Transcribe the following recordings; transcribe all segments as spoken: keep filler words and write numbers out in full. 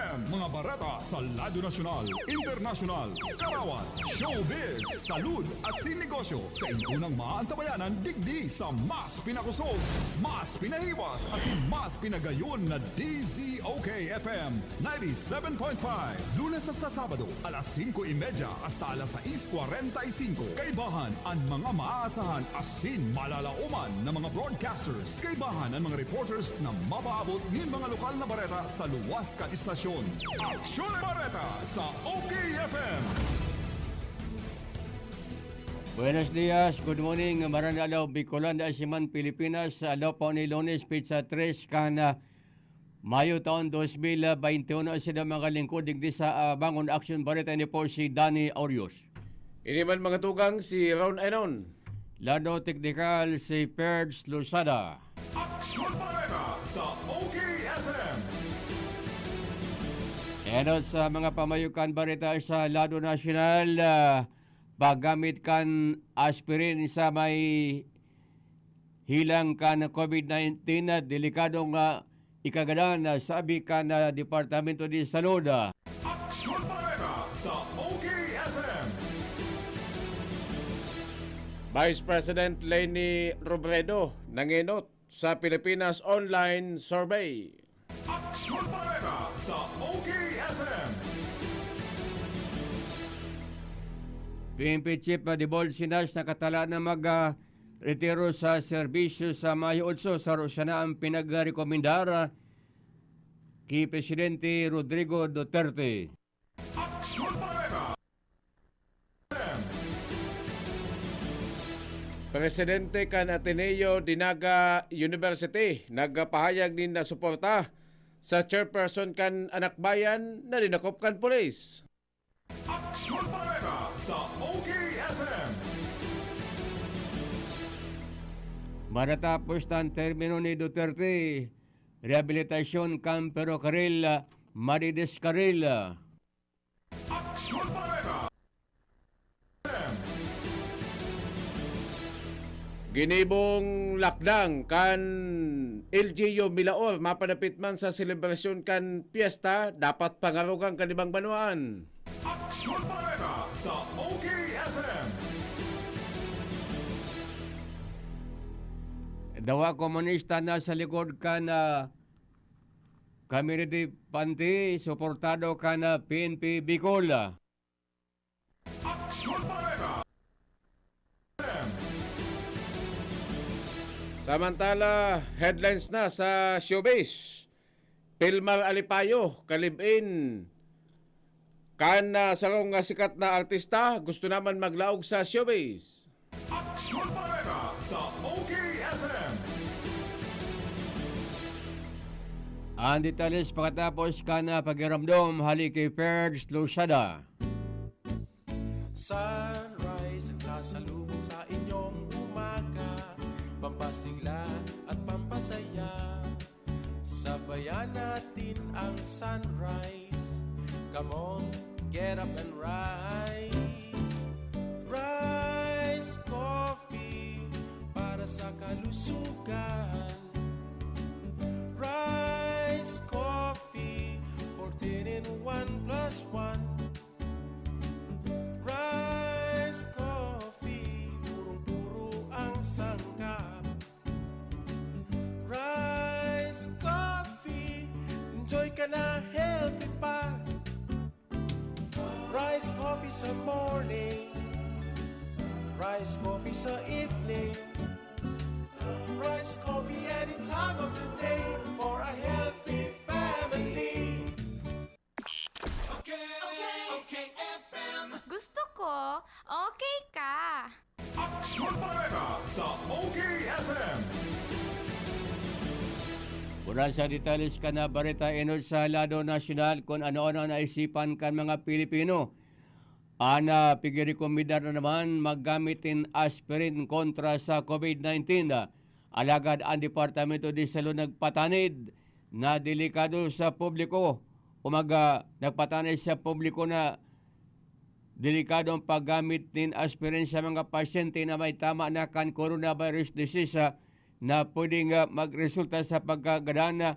Mga bareta sa lado nasyonal, internasyonal, karawat, showbiz, salud, asin negosyo sa inyo nang maantabayanan digdi sa mas pinakosog, mas pinahiwas, asin mas pinagayon na D Z O K F M ninety-seven point five. Lunes hasta Sabado, alas singko y media hasta alas sais kwarenta y singko. Kaibahan an mga maaasahan asin malalaoman na mga broadcasters. Kaibahan an mga reporters na mapaabot nin mga lokal na bareta sa luwas kan istasyon. Aksyon Bareta sa O K F M. Buenos dias, good morning, Maranalaw, Bicolandia, Siman, Pilipinas, sa adlaw po ni Lunes, petsa tres kan, ah, Mayo taon dos mil bainti uno, sa mga lingkod digdi sa, ah, Bangon Aksyon Bareta, ini po si Danny Orios. Ini man mga tugang, si Ron Enon. Lado teknikal, si Perds Losada. Aksyon Bareta sa O K F M. Enot sa mga pamayukan bareta sa lado nasyonal, ah, paggamit kan aspirin sa may hilang kan COVID nineteen na delikadong, ah, ikagadan, ah, sabi kan, ah, Departamento de Salud. Aksyon Bareta sa O K F M. Vice President Leni Robredo nangenot sa Pilipinas Online Survey. Aksyon Bareta sa O K F M. P N P Chief, ah, Debold Sinas nakatala na mag, ah, retiro sa serbisyo sa Mayo otso, saro sana ang pinagrekomendar, ah, ki Presidente Rodrigo Duterte. Aksyon Bareta. Presidente kan Ateneo de Naga University nagpahayag nin suporta sa chairperson kan Anakbayan na dinakop kan pulis. Aksyon Bareta sa O K F M. Matatapos na ang termino ni Duterte, rehabilitasyon kan ferrocarril, madidiskaril. Aksyon Bareta. Ginibong lakdang kan L G U Milaor mapadapit man sa selebrasyon kan piyesta, dapat pangarogan kan ibang banwaan. Aksyon Bareta sa O K F M. Dawa komunista na sa likod kan, ah, Community Panty, suportado kan, ah, P N P Bicol. Aksyon Bareta. Samantala, headlines na sa showbiz. Pilmar Alipayo, kalib-in kan, ah, sarong, ah, sikat na artista, gusto naman maglaog sa showbiz. Aksyon Bareta sa O K F M. Ang detalles pakatapos kan, ah, pakiramdom, hali ki Ferds Losada. Sunrise ang sasalubong sa inyong umaga, pampasigla at pampasaya. Sabayan natin ang sunrise. Come on, get up and rise. Rise Coffee para sa kalusugan. Rise Coffee, fourteen in one plus one. Rise Coffee, purong-puro ang sangkap. Rise Coffee, enjoy ka na, healthy pa. Rise Coffee sa morning, Rise Coffee sa evening, Rise Coffee any time of the day for a healthy family. Okay, okay, okay, F M. Gusto ko, okay ka. Aksyon Bareta sa O K F M. Mula sa detalles kan bareta, enot sa lado nasyonal kun ano-ano an naisipan kan mga Pilipino. An, ah, pigrekomendar na naman maggamit nin aspirin kontra sa COVID nineteen. Alagad an Departamento de Salud nagpatanid na delikado sa publiko o mag, ah, nagpatanay sa publiko na delikado ang paggamit nin aspirin sa mga pasyente na may tama na kan coronavirus disease, ah, na pwedeng, ah, magresulta sa pagkagadan, ah,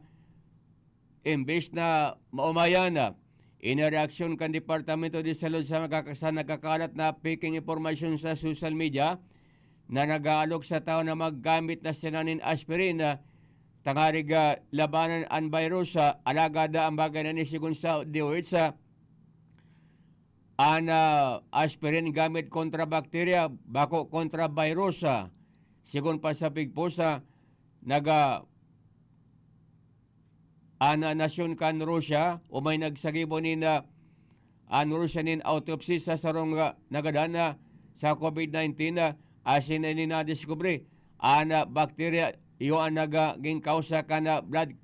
Imbes na maumayan, ini reaksyon kan Departamento de Salud sa nagkakasa-, nagkakalat na peking impormasyon sa social media na nag-aalok sa tawo na maggamit na sila nin aspirin, ah, tangarig, ah, labanan an virus. Ah, alagad, ah, an bagay na ini, sigon sa D O H, ah, an, ah, aspirin gamit kontra bakterya, bako kontra virus. Ah, sigon pa sa pigpost, ah, naga-, an, ah, nasyon kan Russia, o may nagsagibo nin, ah, an Russia nin autopsy sa sarong, ah, nagadan, ah, sa COVID nineteen, ah, asin ini nadiskubre an, ah, bakterya, iyo an naging kausa kan, ah, blood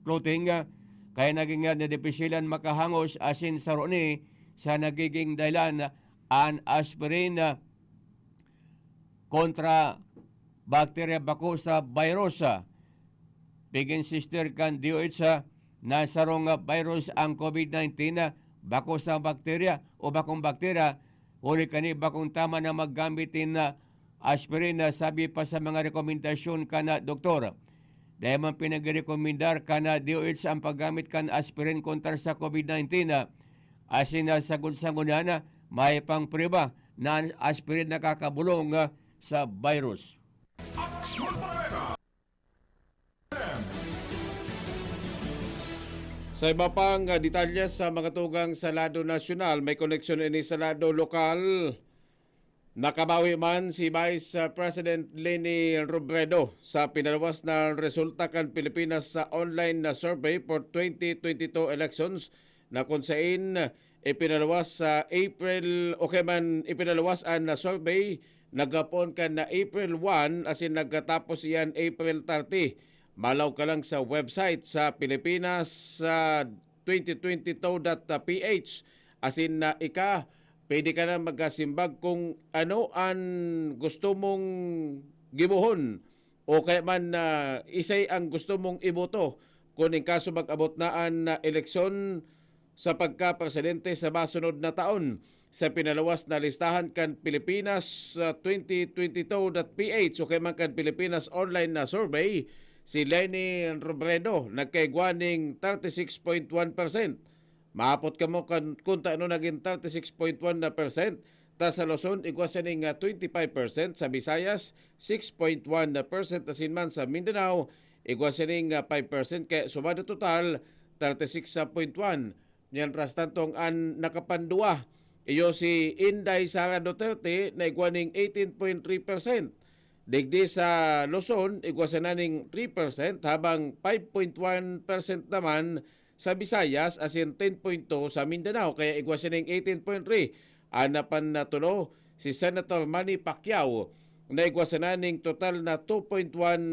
clotting, ah, kaya naging, ah, nadipisilan makahangos asin saro ni sa nagiging dahilan, ah, an aspirin, ah, kontra bakterya, bako sa virus. Pig-insister kan D O H na sarong virus ang COVID nineteen, bako sa bakterya o bakong bakterya, huli kani bakong tama na maggamit nin aspirin, sabi pa sa mga rekomendasyon kan doktor. Dai man pinagrekomendar kan D O H ang paggamit kan aspirin kontra sa COVID nineteen, asin sagkod sa ngunyan, may pang prueba na an aspirin nakakabolong sa virus. Aksyon Bareta! Sa iba pang, ah, detalye sa mga tugang sa lado nasyonal, may koneksyon ini sa lado lokal. Nakabawi man si Vice, ah, President Leni Robredo sa pinaluwas na resulta kan Pilipinas sa online na survey for twenty twenty-two elections na kun sain ipinaluwas sa April, o kaya man ipinaluwas an, ah, survey nagapon kan na April one asin nagkatapos iyan April thirty. Malaw ka lang sa website sa Pilipinas sa twenty twenty-two dot P H. Asin na ika, pwede ka na magkasimbag kung ano an gusto mong gibohon o kaya man, ah, isay ang gusto mong iboto kun in kaso mag-abot na an, ah, eleksyon sa pagkapresidente sa masunod na taon. Sa pinaluwas na listahan kan Pilipinas, ah, twenty twenty-two dot P H o kaya man kan Pilipinas Online na Survey, si Leni Robredo nagkaigwa ning thirty-six point one percent. Maapot kamo kan, kun ta ano nagin thirty-six point one na percent. Ta sa Luzon, igwa siya ning, ah, twenty-five percent, sa Visayas, six point one percent, asin man sa Mindanao, igwa siya ning, ah, five percent, kaya sumado total, thirty-six point one. Mientras tanto, ang nakapanduwa, iyo si Inday Sara Duterte na igwa ning eighteen point three percent. Digdi sa Luzon, igwa siya na ning three percent, habang five point one percent naman sa Visayas asin ten point two sa Mindanao, kaya igwa siya ning eighteen point three. An napanatulo, si Senator Manny Pacquiao, na igwa siya na ning total na two point one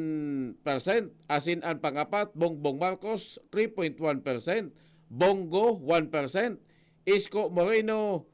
percent, asin an pangapat, Bongbong Marcos, three point one percent, Bong Go, one percent, Isko Moreno,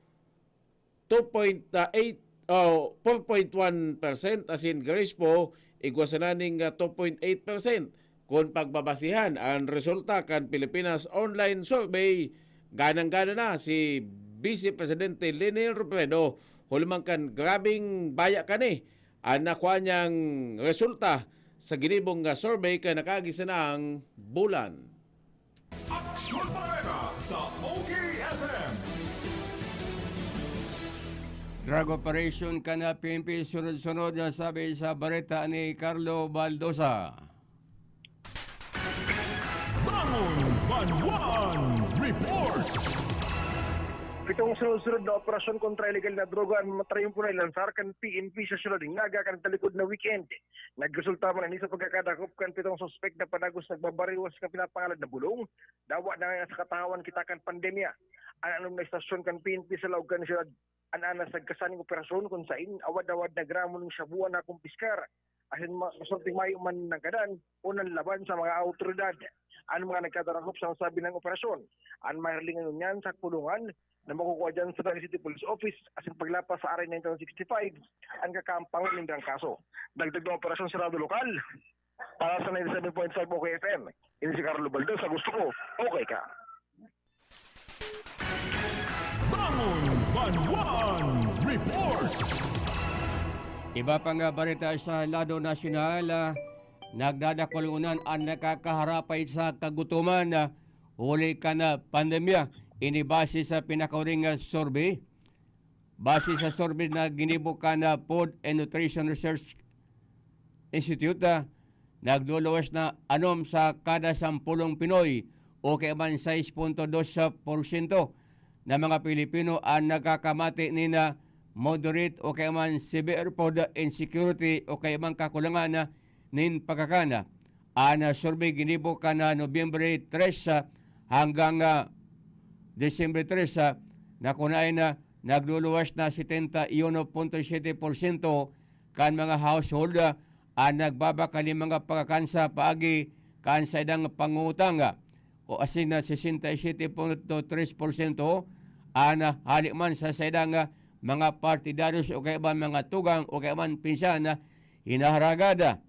two point eight, oh, four point one percent, asin Grace Poe, igwa sana ning, ah, two point eight percent. Kun pagbabasihan an resulta kan Pilipinas Online Survey, ganang-gana na si Vice Presidente Leni Robredo, huli man kan grabeng baya kani an nakua niyang resulta sa ginibong nga survey kan nakaagi sanang bulan. Aksyon Bareta sa O K F M. Drug operation kan P N P sunod-sunod na sabi sa bareta ni Carlo Baldosa. Bangon Banwaan Report. Pitong sunod-sunod na operasyon kontra illegal na droga an matriumpo na ilansar kan P N P sa siyudad nin Naga kan talikod na weekend. Nagresulta man ini sa pagkakadakop kan pitong suspek na padagos nagbabariwas kan pinapangalad na bulong, dawa na ngaya sa katahawan kita kan pandemya. An anom na estasyon kan P N P sa laog kan siyudad an anas nagkasaning operasyon kun sain awad-awad na gramo nin shabu an nakumpiskar, asin ma-, masulting mayo man nanggadan o nanlaban sa mga awtoridad. An mga nagkadakop sa nasabing operasyon, an mahiling ngunyan sa kulungan na makukua diyan sa Naga City Police Office asin paglapas sa R A nineteen sixty-five an kakaampangon nindang kaso. Dagdag na operasyon sa radyo lokal, para sa ninety-seven point five O K F M, ini si Carlo Baldo, sa gusto ko, okay ka. Bangon Banwaan Report. Iba pang, ah, bareta sa lado nasyonal, ah, Nagdadakul ngunyan an nakakaharapay sa kagutoman, ah, huli kan, ah, pandemya. Ini base sa pinakahuring, ah, survey. Base sa survey na ginibo kan, ah, Food and Nutrition Research Institute, ah, nagluluwas na anom sa kada sampulong Pinoy o kaya man sais punto dos porsyento na mga Pilipino ang nakakamati nin, ah, moderate o kaya man severe food insecurity o kaya man kakulangan, ah, nin pagkakan. An, ah, survey ginibo kan, ah, Nobyembre tres, ah, hanggang, ah, Disyembre tres, ah, na kun haen na nagluluwas na setenta y uno punto siyete porsyento kan mga household, ah, an nagbabakal nin mga pagkakan sa paagi kan saindang pangungutang, ah, o asin na sesenta y siyete punto tres porsyento an, ah, hali man sa saindang, ah, mga partidaryos o kaya man mga tugang o kaya man pinsan na hinaharagad.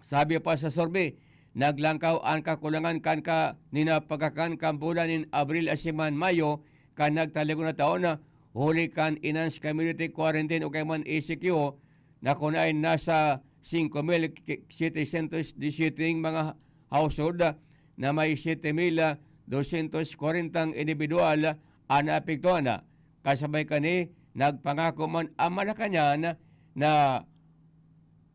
Sabi pa sa survey, naglangkaw an kakulangan kan ka, nin pagkakan kan bulan nin Abril asin man Mayo kan nagtaligon na taon, huli kan enhanced community quarantine o kaya man E C Q, na kun haen nasa singko mil setecientos disiyete mga household na may siyete mil dosyentos kwarentang indibidwal an naapektuhan. Kasabay kani, nagpangako man an Malacañang na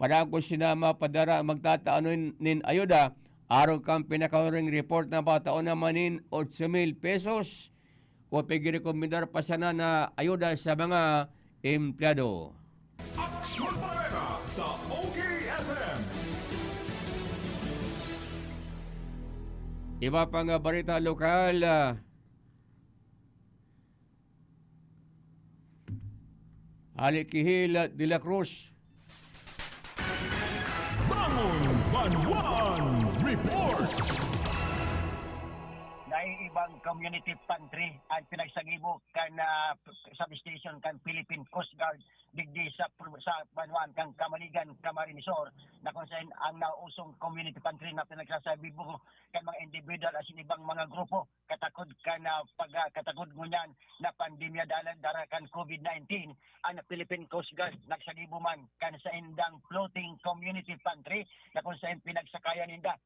padagos sinda mapadara magtataon nin, nin ayuda, arog kan pinakahuring report na patao naman nin otso mil pesos. O pigirekomendar pa sana na ayuda sa mga empleyado. Aksyon Bareta sa O K F M. Iba pang, ah, bareta lokal, ah, hali ki Hil de la Cruz. Bangon Banwaan Report. Naiibang community pantry ang pinagsagibo kan, ah, substation kan Philippine Coast Guard digdi sa pro-, sa banwaan kan Camaligan, Camarines Sur, na kung saan ang nausong community pantry na pinagsasagibo kan mga individual asin ibang mga grupo katakod kan, ah, pag, ah, katakod ngunyan na pandemya dalan dara kan COVID nineteen, ang Philippine Coast Guard nagsagibo man kan saindang floating community pantry na kung saan pinagsakayan ninda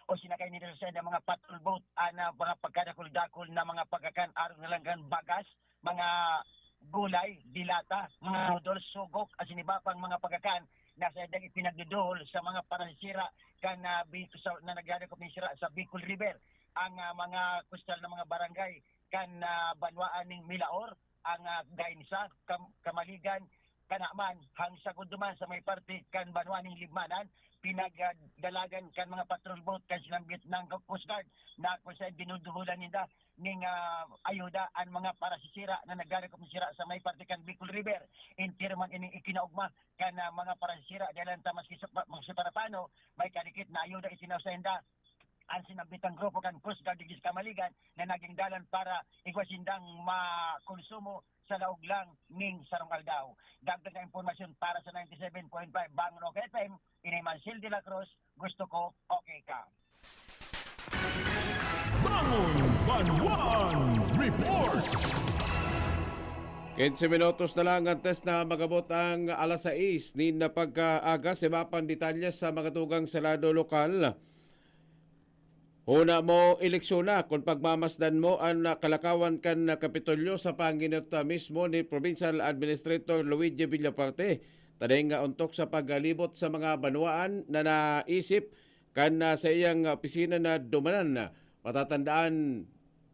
o sinakay ninda sa saindang mga patrol boat ang, ah, mga pagkadakul-dakul na mga pagkakan, arog na lang kan bagas, mga gulay, dilata, mga noodles, sugok, asin iba pang mga pagkakan na saindang ipinagduduhol sa mga parasisira kan, ah, Bicol, sa, na nagdadakop nin sira sa Bicol River. Ang, ah, mga kustal na mga barangay kan, ah, banwaan ning Milaor, ang, ah, Gainsa, Kam-, Kamaligan, Canaman, hang sagod duman sa may parte kan banwaan ning Libmanan, pinagdalagan kan mga patrol boat kan sinambit ng Coast Guard na kung saan dinuduhulan ninda ning, ah, ayuda ang mga parasisira na nagdadakop nin sira sa may parte kan Bicol River. Entero man ining ikinaugma kan, ah, mga parasisira, dalan ta maski sa pa-, maski para paano, may kadikit na ayuda itinaw sainda an sinambitang grupo kan Coast Guard digdi sa Camaligan na naging dalan para igwa sindang makonsumo sa laog lang ning sarong aldaw. Dagdag na impormasyon para sa ninety seven point five Bangon O K F M, ini Mansel de la Cruz, gusto ko okay ka. Bangon Banwaan Report. Quince minutos na lang antes na magabot ang alas sais nin pagkaaga. Sa iba pang detalye sa mga tugang sa lado lokal, huna mo eleksyon na kun pagmamasdan mo an kalakawan kan Kapitolyo sa panginot mismo ni Provincial Administrator Luigi Villafuerte, taning nga ontok sa paglibot sa mga banwaan na naisip kan, ah, sa iyang opisina na dumanan. Matatandaan,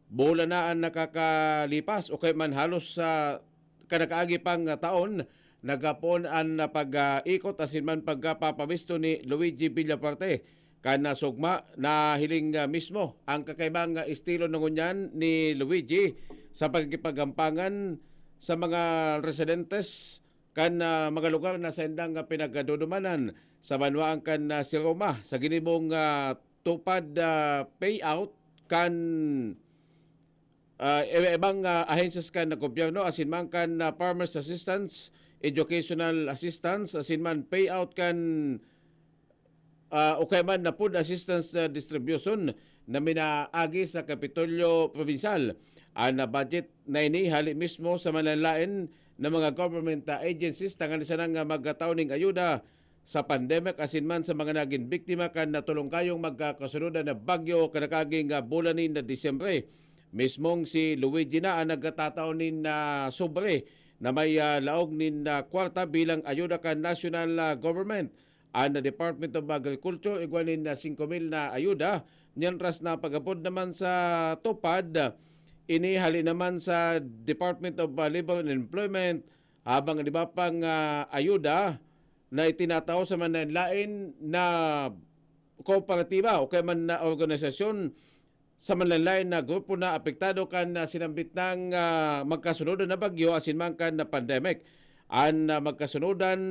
bulan na an nakakalipas o kaya man halos sa kanakaagi pang taon, nagapon an pag-ikot asin man pagkapapabisto ni Luigi Villafuerte. Kan nasugma, nahiling, ah, mismo ang kakaibang, ah, estilo na ngunyan ni Luigi sa pagkikipaggampangan sa mga residentes kan, ah, mga lugar na saindang, ah, pinagdudumanan sa banwaan kan, ah, Siroma sa ginibong, ah, TUPAD, ah, payout kan, ah, iba-ibang, ah, ahensyas kan gobyerno asin man kan, ah, farmers assistance, educational assistance asin man payout kan, ah, o kaya man na food assistance, ah, distribution na minaagi sa Kapitolyo Provincial. An, ah, budget na ini hali mismo sa manlaen-laen na mga government, ah, agencies tanganing sana nga magkatao ning ayuda sa pandemic asin man sa mga nagin biktima kan natulong kayong magkakasunodan na bagyo kan nakaaging, ah, bulan nin, ah, Disyembre. Mismong si Luigi na ang nagtatao nin, ah, sobre na may, ah, laog nin, ah, kwarta bilang ayuda kan national, ah, government. An Department of Agriculture igwa nin, ah, singko mil na ayuda, mientras na pag-abot naman sa TUPAD, ini hali naman sa Department of, ah, Labor and Employment, habang an iba pang, ah, ayuda na itinatao sa manlaen-laen na kooperatiba o kaya man na organisasyon sa manlaen-laen na grupo na apektado kan, ah, sinambit nang, ah, magkasunodan na bagyo asin man kan na pandemic. An, ah, magkasunodan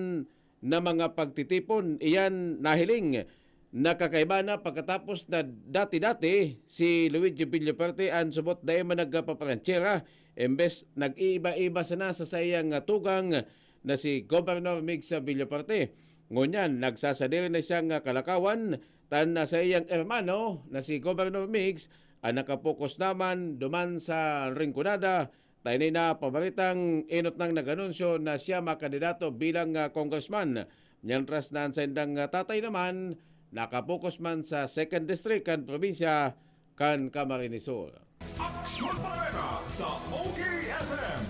na mga pagtitipon, iyan nahiling na kakaiba na pagkatapos na dati-dati si Luigi Villaperte an subot dai man nagpaparanchera, embes nag-iiba-iba sana sa saiyang, ah, tugang na si Governor Migs Villaperte. Ngunyan, nagsasadiri na siyang, ah, kalakawan tan na saiyang hermano na si Governor Migs ang nakapokus naman duman sa Rinconada, ta ini na paboritang enot nang nag-anunsyo na siya makandidato bilang, ah, congressman. Mientras na an saindang, ah, tatay naman nakapokus man sa second district kan probinsya kan Camarines Sur. Aksyon Bareta sa O K F M.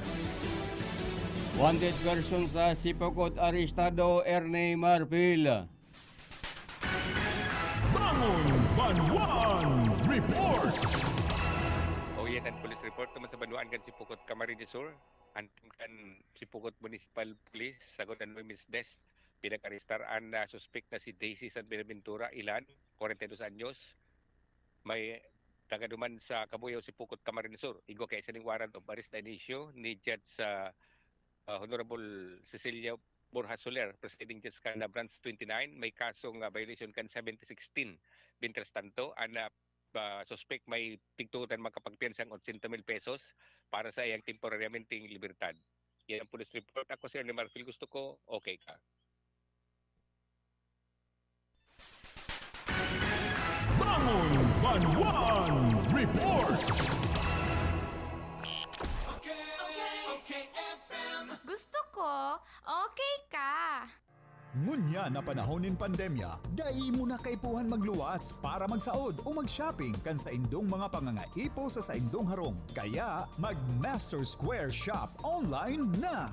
Wanted person sa Sipokot, arestado, Erney Marfil. Bangon Banwaan Report. O, yan ang police report naman sa banwaan kan Sipokot, Camarines Sur. An kan Sipokot Municipal Police, sagkod an Women's Desk, pinag-arestar an, ah, suspek na si Daisy San Buenaventura Ilan, kwarenta y dos anyos. May taga duman sa Cabuyao, Sipokot, Camarines Sur. Igwa kaya sining warrant of arrest na inisyu ni Judge, ah, ah, Honorable Cecilia Borja Soler, Presiding Judge kan, ah, Branch twenty-nine, may kasong, ah, violation kan seventy sixteen. Mientras tanto, an, ah, ah, suspek may pigtutan makapagpiyansang otsenta mil pesos para sa iyang temporaryaminteng libertad. Yan ang police report. Ako si Ernie Marfil. Gusto ko, okay ka. Bangon Banwaan Report. Gusto ko, okay ka. Ngunyan na panahon nin pandemya, dai mo na kaipuhan magluwas para magsaod o mag-shopping kan saindong mga pangangaipo sa saindong harong. Kaya, mag-Master Square Shop online na!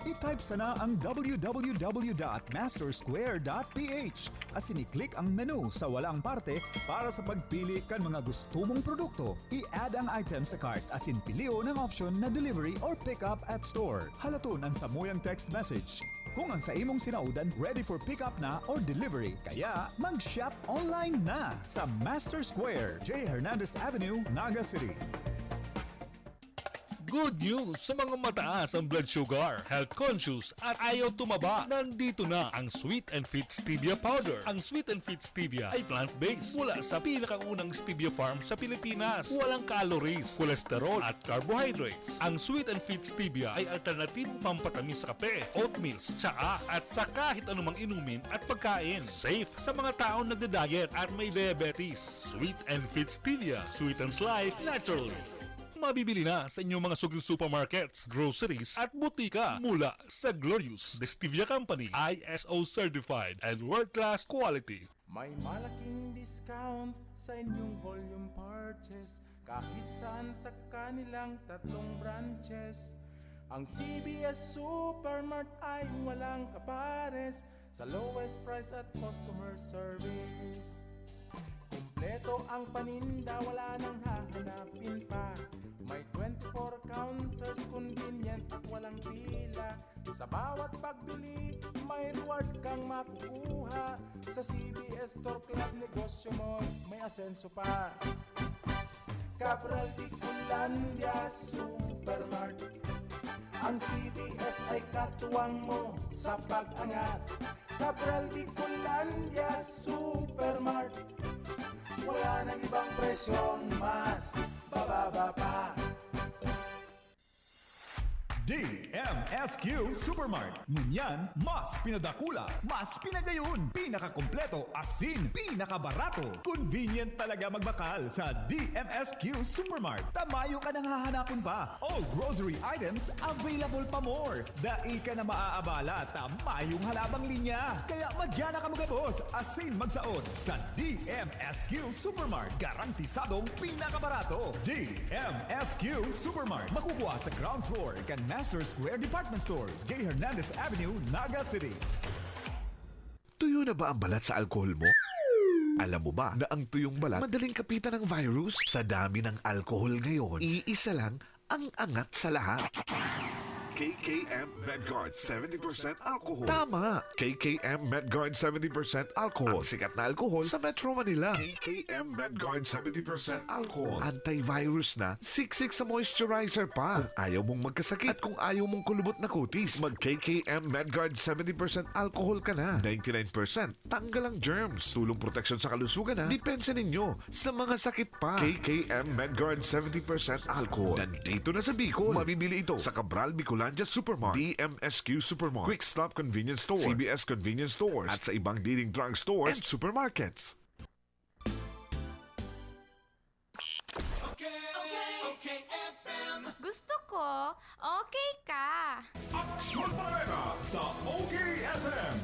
I-type sana ang w w w dot master square dot p h asin i-click ang menu sa walang parte para sa pagpili kan mga gusto mong produkto. I-add ang item sa cart asin pilion ang option na delivery or pick up at store. Halaton an samuyang text message. Kung ang sa imong sinaodan ready for pick up na or delivery, kaya mag-shop online na sa Master Square, J Hernandez Avenue, Naga City. Good news sa mga mataas ang blood sugar, health conscious at ayaw tumaba. Nandito na ang Sweet and Fit Stevia Powder. Ang Sweet and Fit Stevia ay plant-based. Mula sa pinakaunang stevia farm sa Pilipinas. Walang calories, cholesterol at carbohydrates. Ang Sweet and Fit Stevia ay alternatibong pampatamis sa kape, oatmeal, tsaa at sa kahit anumang inumin at pagkain. Safe sa mga taong nagda-diet at may diabetes. Sweet and Fit Stevia sweetens life naturally. Mabibili na sa inyong mga suking supermarkets, groceries at butika mula sa Glorious, The Stevia Company, I S O certified and world-class quality. May malaking discount sa inyong volume purchase kahit saan sa kanilang tatlong branches. Ang C B S Supermart ay walang kapares sa lowest price at customer service. Kompleto ang paninda, wala nang hahanapin pa. May twenty-four counters, convenient at walang pila. Sa bawat pagbili, may reward kang makukuha. Sa C B S Store Club, negosyo mo may asenso pa. Cabral Bicolandia Supermart. Ang C B S ay katuwang mo sa pag-angat. Cabral Bicolandia Supermart. Wala nang ibang presyong mas bababa pa. D M S Q Supermart. Ngunyan, mas pinadakula, mas pinagayon, pinakakompleto, asin pinakabarato. Convenient talaga magbakal sa D M S Q Supermart. Ta mayo ka nang hahanapon pa. All grocery items available pa more. Dai ka na maaabala ta mayong halabang linya. Kaya madya na kamo gabos asin magsaot sa D M S Q Supermart. Garantisadong pinakabarato. D M S Q Supermart. Makukuha sa ground floor kan Master Square Department Store, Gay Hernandez Avenue, Naga City. Tuyo na ba ang balat sa alkohol mo? Alam mo ba na ang tuyong balat madaling kapitan ng virus? Sa dami ng alkohol ngayon, iisa lang ang angat sa lahat. K K M Medguard seventy percent alcohol. Tama! K K M Medguard seventy percent alcohol. Ang sikat na alkohol sa Metro Manila. K K M Medguard seventy percent alcohol. Antivirus na, siksik sa moisturizer pa. Kung ayaw mong magkasakit at kung ayaw mong kulubot na kutis, mag K K M Medguard seventy percent alcohol ka na. Ninety-nine percent tanggal ang germs. Tulong proteksyon sa kalusugan na. Depensa ninyo sa mga sakit pa. K K M Medguard seventy percent alcohol. Nandito na sa Bicol. Mabibili ito sa Cabral Bicolandia Supermart, D M S Q Supermart, Quick Stop Convenience Store, C B S Convenience Stores, at sa ibang leading drug stores and supermarkets. Gusto ko, okay ka. Aksyon Bareta sa O K F M.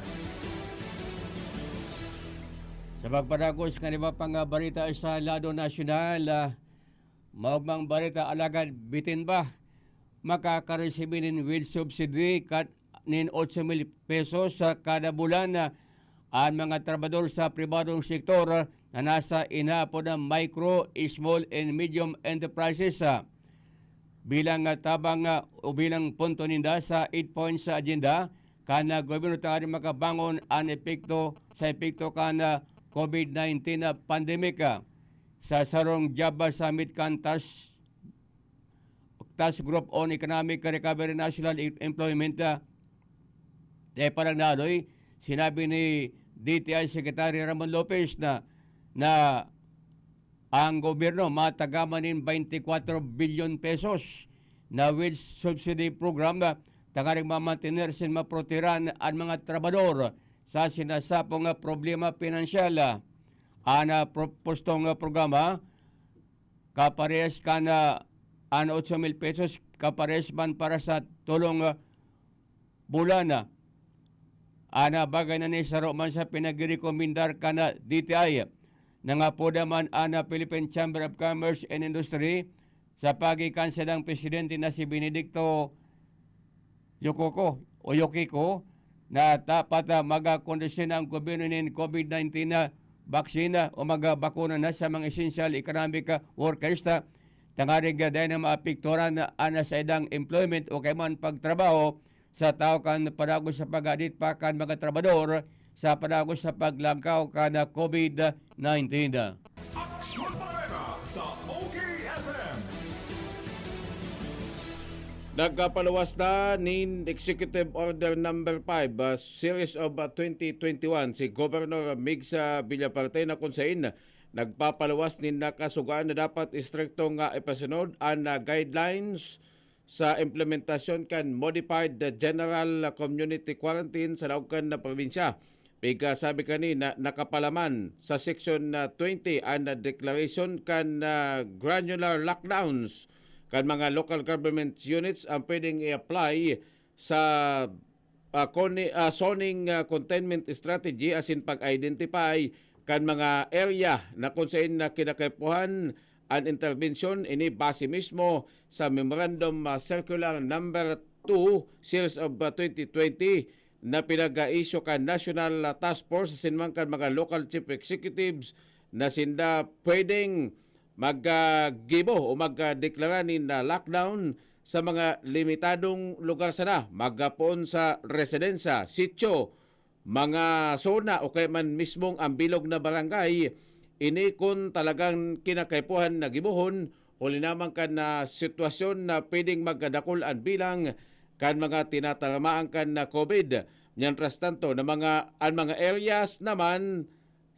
Sa pagpadagos kan iba pang, ah, bareta sa lado nasyonal, ah, maogmang bareta alagad bitin ba makakaresibi nin wage subsidy kat nin otso mil pesos sa kada bulan, ah, an mga trabahador sa pribadong sektor, ah, na nasa inaapod na micro, small and medium enterprises, ah. Bilang, ah, tabang, ah, o bilang punto ninda sa eight points sa agenda kan, ah, gobyerno tanganing makabangon an epekto sa epekto kan, ah, COVID nineteen na pandemic, ah. Sa sarong Java Summit kan Task, Task Group on Economic Recovery National Employment, ah, Tepa ng Naloy, sinabi ni D T I Secretary Ramon Lopez na, na ang gobyerno matagaman nin twenty-four billion pesos na wage subsidy program, ah, tanganing mamantener sin maprotehiran an mga trabahador sa sinasapong, ah, problema pinansyal. An, ah, propostong, ah, programa kaparehas kan, ah, an otso mil pesos kaparehas man para sa tolong, ah, bulan. An, ah, bagay na ni saro man sa pinagrekomendar kan, ah, D T I. Nangapoda man an, ah, Philippine Chamber of Commerce and Industry sa pagikan sa sidang presidente na si Benedicto Yokoko o Yokiko na dapat, ah, magakondisyon ang gobyerno nin COVID nineteen na vaccine, ah, o magabakuna na sa mga essential economic, ah, workers, ah, tanganing, ah, dai na maapektuhan an, ah, saindang employment o kaya man pagtrabaho sa tawo kan padagos sa pag-adit pa kan mga trabahador sa padagos sa paglangkaw kan, ah, COVID nineteen. Aksyon Bareta sa O K F M. Nagpapaluwas na nin Executive Order Number five, ah, Series of, ah, twenty twenty-one si Governor Migs, ah, Villafuerte na kun sain nagpapaluwas nin nakasugoan na dapat istrikto nga ipasunod an, ah, guidelines sa implementasyon kan Modified General Community Quarantine sa laog kan probinsya. Pigkasabi kani na nakapalaman sa Section, ah, twenty an declaration kan, ah, granular lockdowns kan mga local government units ang pwedeng i-apply sa, ah, koni-, ah, zoning, ah, containment strategy asin pag-identify kan mga area na kun sain na kinakaipuhan an interbensyon. Ini base mismo sa Memorandum, ah, Circular Number two, Series of, ah, twenty twenty na pinag-issue kan National, ah, Task Force asin man kan mga local chief executives na sinda pwedeng maggibo o magdeklara nin, ah, lockdown sa mga limitadong lugar sana, magapoon sa residensya, sityo, mga zona o kaya man mismong ang bilog na barangay. Ini kun talagang kinakaipuhan na gibohon, huli na man kan, ah, sitwasyon na pwedeng magdakul an bilang kan mga tinatamaan kan, ah, COVID. Mientras tanto, na mga, ang mga areas naman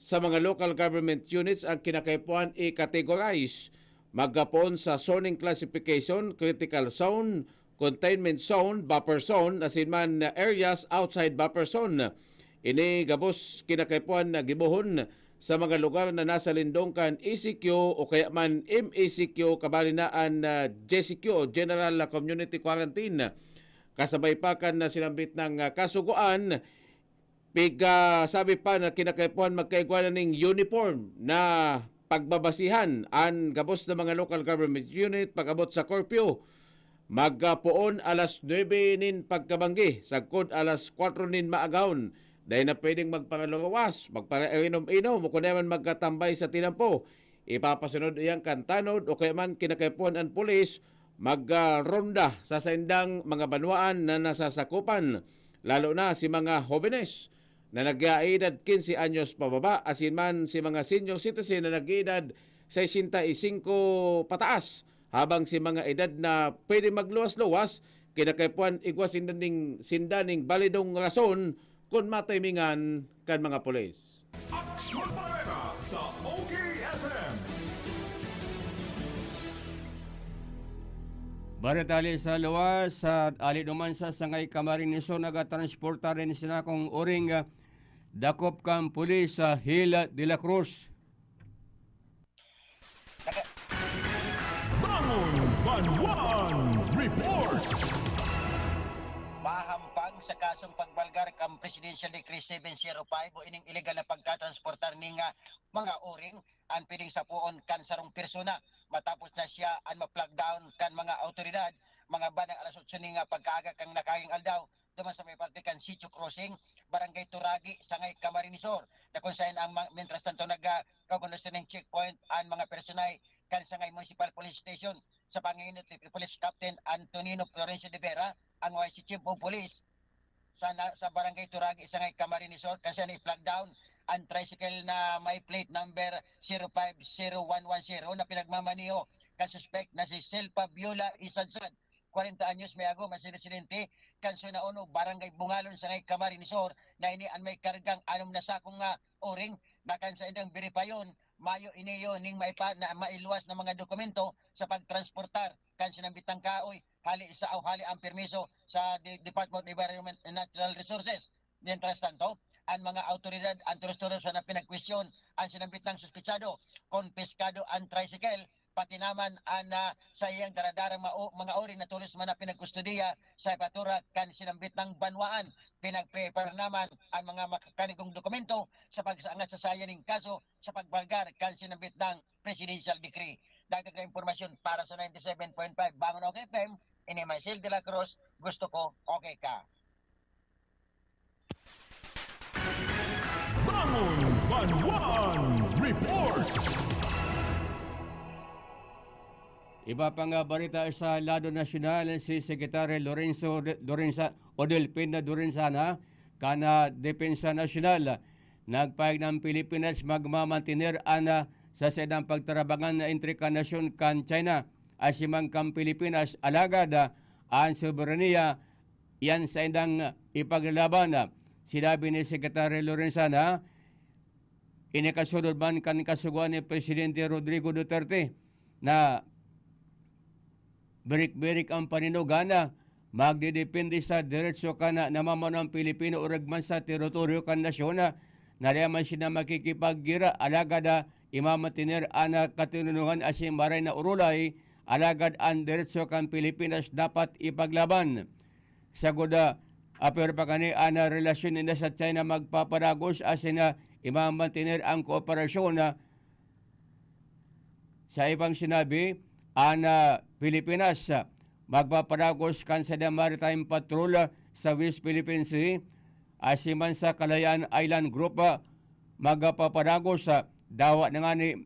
sa mga local government units ang kinakaipuhan i-categorize, magapoon sa zoning classification, critical zone, containment zone, buffer zone, asin man areas outside buffer zone. Ini gabos kinakaipuhan na gibohon sa mga lugar na nasa lindong kan E C Q o kaya man M E C Q, kabali na an, ah, G C Q o General Community Quarantine. Kasabay pa kan, ah, sinambit na, ah, kasugoan, pig, ah, sabi pa na kinakaipuhan magkaigwa na ning uniform na pagbabasihan an gabos na mga local government unit pag-abot sa curfew. Magpoon alas nuebe nin pagkabanggi, sagkod alas kwatro nin maagahon. Dai na pwedeng magparaluwas, magparainom-inom o kundi man magkatambay sa tinampo. Ipapasunod iyan kan tanod o kaya man kinakaipuhan an pulis magronda sa saindang mga banwaan na nasasakupan, lalo na si mga hobenes na nag-aedad quince anyos pababa, asin man si mga senior citizen na nag-edad sesenta y cinco pataas, habang si mga edad na pwede magluwas-luwas, kinakaipuhan igwa sinda ning, sinda ning balidong rason kun matimingan kan mga pulis. Aksyon Bareta sa O K F M. Bareta hali sa luwas, sa ali duman sa Sangay Camarines Sur, nagatransportar nin sinakong uring, ah, dakop kan pulis sa Hill de la Cruz. Bangon Banwaan Report. Mahampang sa kasong pagbalgar kan Presidential Decree seven zero five o ining illegal na pagkatransportar ning, ah, mga uring an pwedeng sapoon kan sarong persona matapos na siya an ma-flag down kan mga awtoridad mga bandang alas otso ning, ah, pagkaaga kan nakaaging aldaw duman sa may parte kan Sitio Crossing, Barangay Turagi, Sangay Camarines Sur, na kung saan ang ma-, mientras tanto nag, ah, kagulo sa ning checkpoint an mga personay kan Sangay Municipal Police Station sa panginot ni Police Captain Antonino Florencio de Vera, ang Y C Chief of Police sa, na, sa Barangay Turagi, Sangay Camarines Sur, kan siya ni-flag down ang tricycle na may plate number zero five zero one one zero na pinagmamaneho kan suspek na si Silpa Biola Isadsad, kwarenta anyos, may agom, as residente kan Zona Uno, Barangay Bungalon, Sangay Camarines Sur, na ini an may kargang anom na sakong, ah, uring na kan saindang beripayon, mayo iniyo ning maipa-, na mailuwas na mga dokumento sa pagtransportar kan sinambitang kahoy hali sa, o hali ang permiso sa De-, Department of Environment and Natural Resources. Mientras tanto, ang mga awtoridad, ang tulos-tulos na pinagkwestiyon ang sinambitang suspitsado, konpiskado ang tricycle, pati naman ang, ah, sa iyang daradarang mao-, mga uri na tulos man na pinagkustodiya sa ipatura kan sinambitang banwaan. Pinagprepara naman ang mga makakanigong dokumento sa pagsaangat sa sayan ning kaso sa pagbalgar kan sinambitang presidential decree. Dagdag na impormasyon para sa ninety-seven point five Bangon O K F M, ini Marcel de la Cruz, gusto ko, okay ka. Bangon Banwaan Report. Iba pang, ah, balita sa lado nasyonal, si Secretary Lorenzo De-, Lorenza-, Odelfin Lorenzana, kan, ah, Depensa Nasyonal, nagpahayag na Pilipinas magmamantener an, ah, sa saindang pagtarabangan na entre kan nasyon kan China, asin man kan Pilipinas, alagad, ah, an soberanya iyan saindang ipaglalaban. Sinabi ni Secretary Lorenzana, ini kasunod man kan kasugoan ni Presidente Rodrigo Duterte na birik-birik ang panindogan na magdedepende sa deretso kan namamanuang Pilipino orog man sa teritoryo kan nasyon na, na di man sila makikipaggira, alagad, ah, imamantener an, ah, katoninongan asin maray na orolay, alagad an deretso kan Pilipinas dapat ipaglaban. Sagkod, ah, apwera pa kani an, ah, relasyon ninda sa China magpapadagos asin, ah, imamantener ang kooperasyon, ah, sa ibang sinabi, an, ah, Pilipinas, ah, magpapadagos kan saindang maritime patrol, ah, sa West Philippine Sea, asin man sa Kalayaan Island Group, ah, magpapadagos, ah, dawa na ngani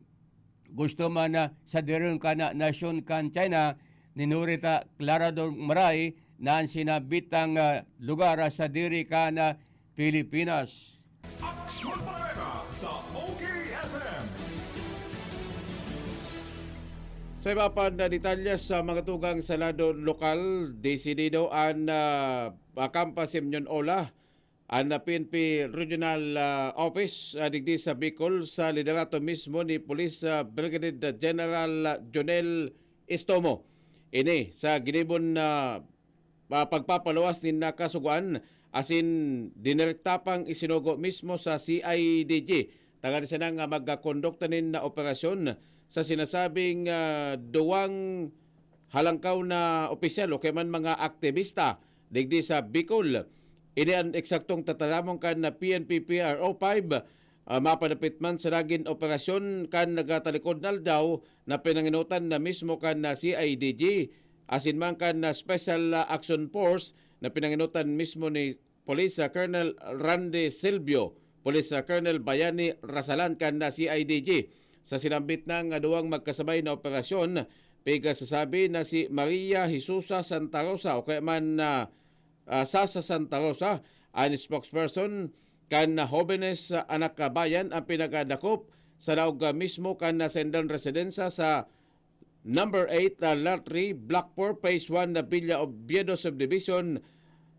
gusto man, ah, sa dirong kan, ah, nasyon kan China, ni Norita Clara Dongmaray, na an sinambitang, ah, lugar, ah, sadiri kan, ah, Pilipinas. Aksyon Bareta sa O K F M. Sa iba pang, ah, detalye sa mga tugang sa lado lokal, desidido an, ah, Acampa Simeon Ola, an, ah, P N P Regional, ah, Office, ah, digdi sa Bicol, sa liderato mismo ni Police, ah, Brigadier General, ah, Jonel Estomo. Ini sa ginibon na ah, pagpapaluwas nin nakasugoan asin dinirekta pang isinugo mismo sa C I D G tanganing sana nga magkondukta nin operasyon sa sinasabing, ah, duwang halangkaw na opisyal o kaya man mga aktibista digdi sa Bicol. Ini an eksaktong tataramon kan P N P P R O five, ah, mapadapit man sa nagin operasyon kan nagatalikod na aldaw na pinangenotan na mismo kan, ah, C I D G asin man kan, ah, Special, ah, Action Force na pinangenotan mismo ni Police, ah, Colonel Randy Silvio, Police, ah, Colonel Bayani Rasalan kan, ah, C I D G. Sa sinambit na nga duwang magkasabay na operasyon, pigkasasabi na si Maria Jesusa Santa Rosa o kaya man, ah, ah, Sasa Santa Rosa, an spokesperson kan Jovenes Anak Kabayan, ang pinakadakop sa laog mismo kan Sendan Residensa sa Number eight, ah, Lot three, Block four, Phase one na Villa Oviedo Subdivision,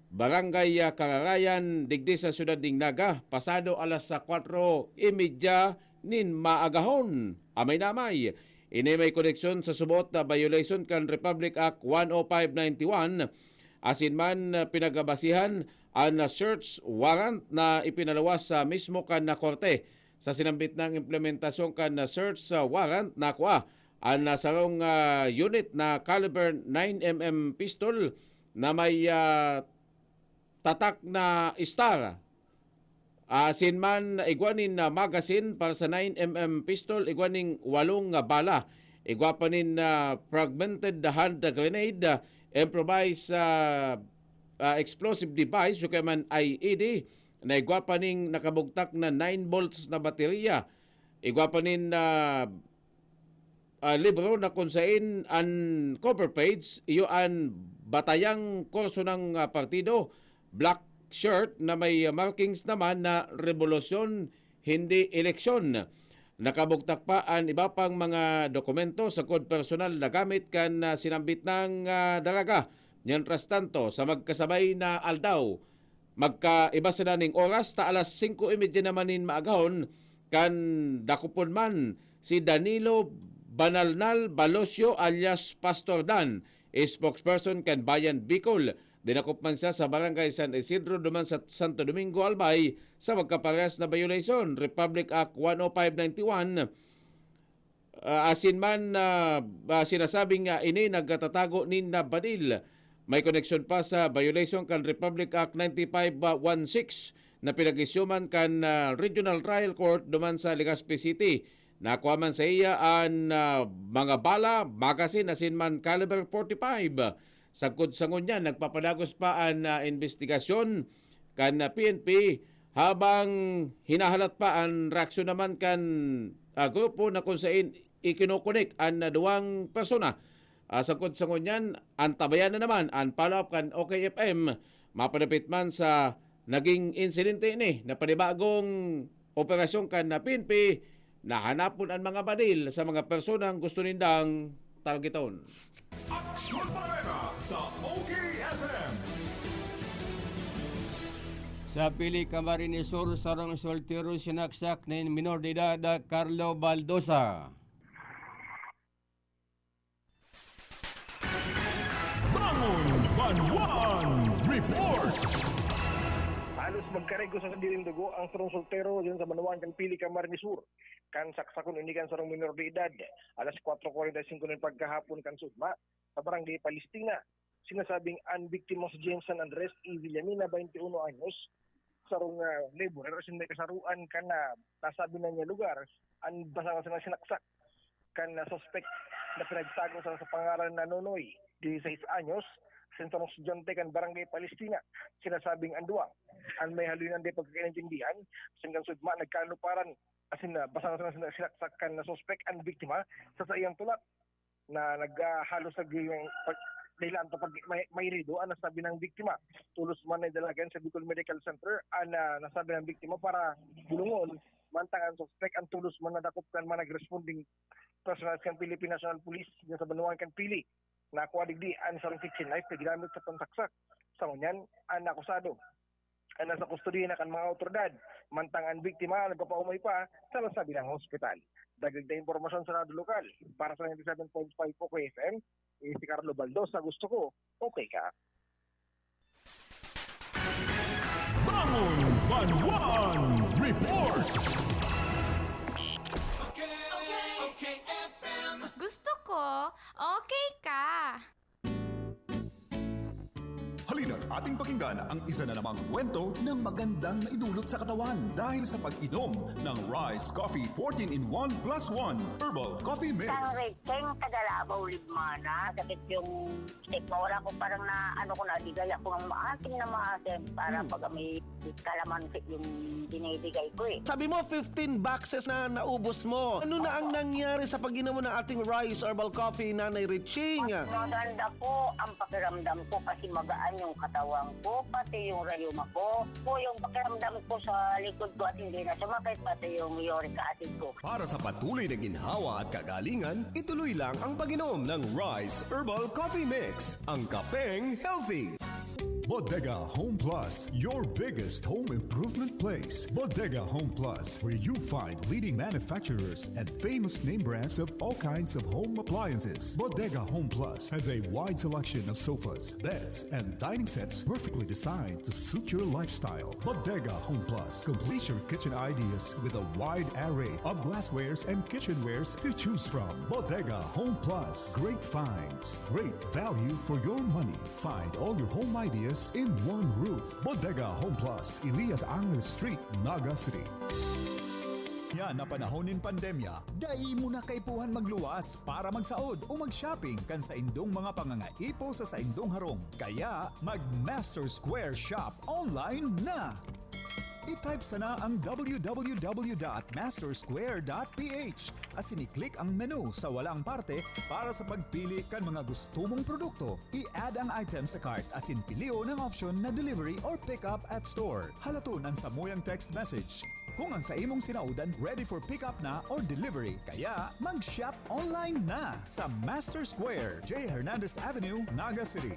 Barangay, ah, Kararayan, digdi sa siyudad nin Naga, pasado alas sa kwatro y media nin maagahon. Amay na amay, ini may koneksyon sa suboot na violation kan Republic Act one oh five ninety-one, asin man, ah, pinagabasihan an, ah, search warrant na ipinaluwas sa mismo kan, ah, korte. Sa sinambit nang implementasyon kan, ah, search, ah, warrant, nakua an, ah, sarong, ah, unit na caliber nine M M pistol na may, ah, tatak na star. Asin man, igwa nin, ah, magazine para sa nine M M pistol, igwa ning walong, ah, bala. Igwa pa nin, ah, fragmented hand grenade, ah, improvised, ah, ah, explosive device, o kaya man I E D, na igwa pa ning nakabugtak na nine volts na baterya. Igwa pa nin, ah, ah, libro na kun sain an cover page, iyo an batayang kurso ng, ah, partido, black shirt na may markings naman na rebolusyon, hindi eleksyon. Nakabugtak pa an iba pang mga dokumento sagkod personal na gamit kan, ah, sinambit nang, ah, daraga. Mientras tanto, sa magkasabay na aldaw, magkaiba sila ning oras, ta alas singko y media naman nin maagahon, kan dakopon man si Danilo Banalnal Balosio alias Pastor Dan, spokesperson kan Bayan Bicol. Dinakop man siya sa Barangay San Isidro duman sa Santo Domingo, Albay, sa magkaparehas na violation, Republic Act one oh five ninety-one. Ah, asin man, ah, ah, sinasabing, ah, ini nagtatago nin, ah, badil. May koneksyon pa sa violation kan Republic Act ninety-five one six na pinag-isyuman kan, ah, Regional Trial Court duman sa Legazpi City. Nakua man sa iya an, ah, mga bala, magazine, asin man caliber forty-five. Sagkod sa ngunyan, nagpapadagos pa an, ah, investigasyon kan, ah, P N P, habang hinahalat pa an reaksyon naman kan, ah, grupo na kun sain ikinokonek an, ah, duwang persona. Ah, sagkod sa ngunyan, antabayan na naman an follow-up kan O K F M, mapadapit man sa naging insidente ini na panibagong operasyon kan P N P, nahanapon an mga badil sa mga personang gusto nindang targeton. Aksyon Bareta sa O K F M. Sa Pili, Camarines Sur, sarong soltero sinaksak nin minor de edad, Carlo Baldosa. Bangon Banwaan Report. Halos magkarigos sa sadiring dugo ang sarong soltero diyan sa banwaan kan Pili, Camarines Sur, kan saksakon ini kan sarong minor de edad, alas kwatro kwarenta y singko nin pagkahapon kan sugma, sa Barangay Palestina. Sinasabing an biktima si Jensen Andres E. Villamina, baynte uno anyos, sarong, ah, laborer asin may kasaroan kan, ah, nasabi na niya lugar, an basta-basta na sinaksak kan, ah, suspek na pinagtago sa, sa pangaran na Nonoy, dieciséis anyos, asin sarong estudyante kan Barangay Palestina. Sinasabing an duwa an may haloy na di pagkakaintindihan, asin kan sugma nagkaluparan, asin, ah, basta-basta na sinaksak kan na suspek an biktima sa saiyang tulak na nag, ah, halos naging pag-, dahilan pa pag may, may rido ang nasabi ng biktima. Tulos man na idalagan sa Bicol Medical Center ang, ah, nasabi ng biktima para bulungon, mantang ang suspek ang tulos man nadakop kan mga nag-responding personal kan Philippine National Police diyan sa banwaan kan Pili. Nakua digdi ang sarong kitchen knife na ginamit sa pansaksak. Sa ngunyan, ang akusado ang nasa kustodiya na kan mga awtoridad, mantang an biktima nagpapaumay pa sa nasabi ng hospital. Dagdag na impormasyon sa Radyo Lokal. Para sa ninety-seven point five O K F M, eh, si Carlo Baldosa, gusto ko, okay ka. Banwan Report. Gusto ko, okay ka. Halina't ating pakinggan ang isa na namang kwento na magandang maidulot sa katawan dahil sa pag-inom ng Rise Coffee fourteen-in-one plus one Herbal Coffee Mix. Kang Recheng, taga Labaw, Libmana. Sakit yung step mo. Wala ko, parang na, ano ko, nadigay ako ng maasim na maasim para pag may kalamansi yung binibigay ko eh. Sabi mo, fifteen boxes na naubos mo. Ano na ang nangyari sa pag-inom mo ng ating Rise Herbal Coffee, Nanay Riching? Maganda po ang pakiramdam ko kasi magaan yung katawan ko, pati yung rayuma ko. Po yung pakiramdam ko sa likod ko at hindi na sumakit, pati yung uric acid ko. Para sa patuloy na ginhawa at kagalingan, ituloy lang ang pag-inom ng Rise Herbal Coffee Mix, ang kapeng healthy. Bodega Home Plus, your biggest home improvement place. Bodega Home Plus, where you find leading manufacturers and famous name brands of all kinds of home appliances. Bodega Home Plus has a wide selection of sofas, beds, and dining sets perfectly designed to suit your lifestyle. Bodega Home Plus completes your kitchen ideas with a wide array of glasswares and kitchenwares to choose from. Bodega Home Plus, great finds, great value for your money. Find all your home ideas in one roof. Bodega Home Plus, Elias Angel Street, Naga City. Yan na panahon nin pandemya, dai mo na kaipuhan magluwas para magsaod o mag-shopping kan saindong mga pangangaipo sa saindong harong. Kaya, mag-Master Square Shop online na! I-type sana ang www.mastersquare.ph asin i-click ang menu sa walang parte para sa pagpili kan mga gusto mong produkto. I-add ang item sa cart asin pilion ang option na delivery or pick up at store. Halaton an samuyang text message kung ang sa imong sinaodan ready for pick up na or delivery. Kaya mag-shop online na sa Master Square, J Hernandez Avenue, Naga City.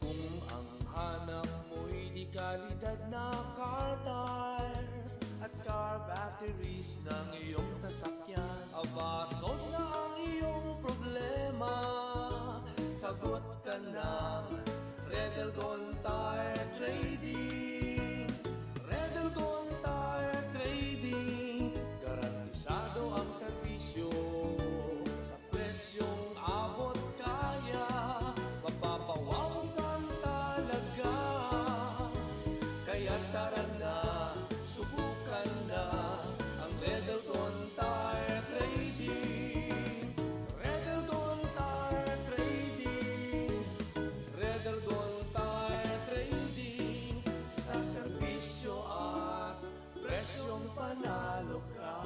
Kung ang hanap mo'y de kalidad na car tires at car batteries ng iyong sasakyan, aba, solve na ang iyong problema. Sagot ka ng Redelgon Tire Trading. Redelgon Tire Trading, garantisado ang serbisyo sa presyong abot kaya, mapapawaw kang talaga. Kaya tara na, subukan na ang Redelgon Tire Trading. Redelgon Tire Trading. Redelgon Tire Trading, sa serbisyo at presyong panalo ka.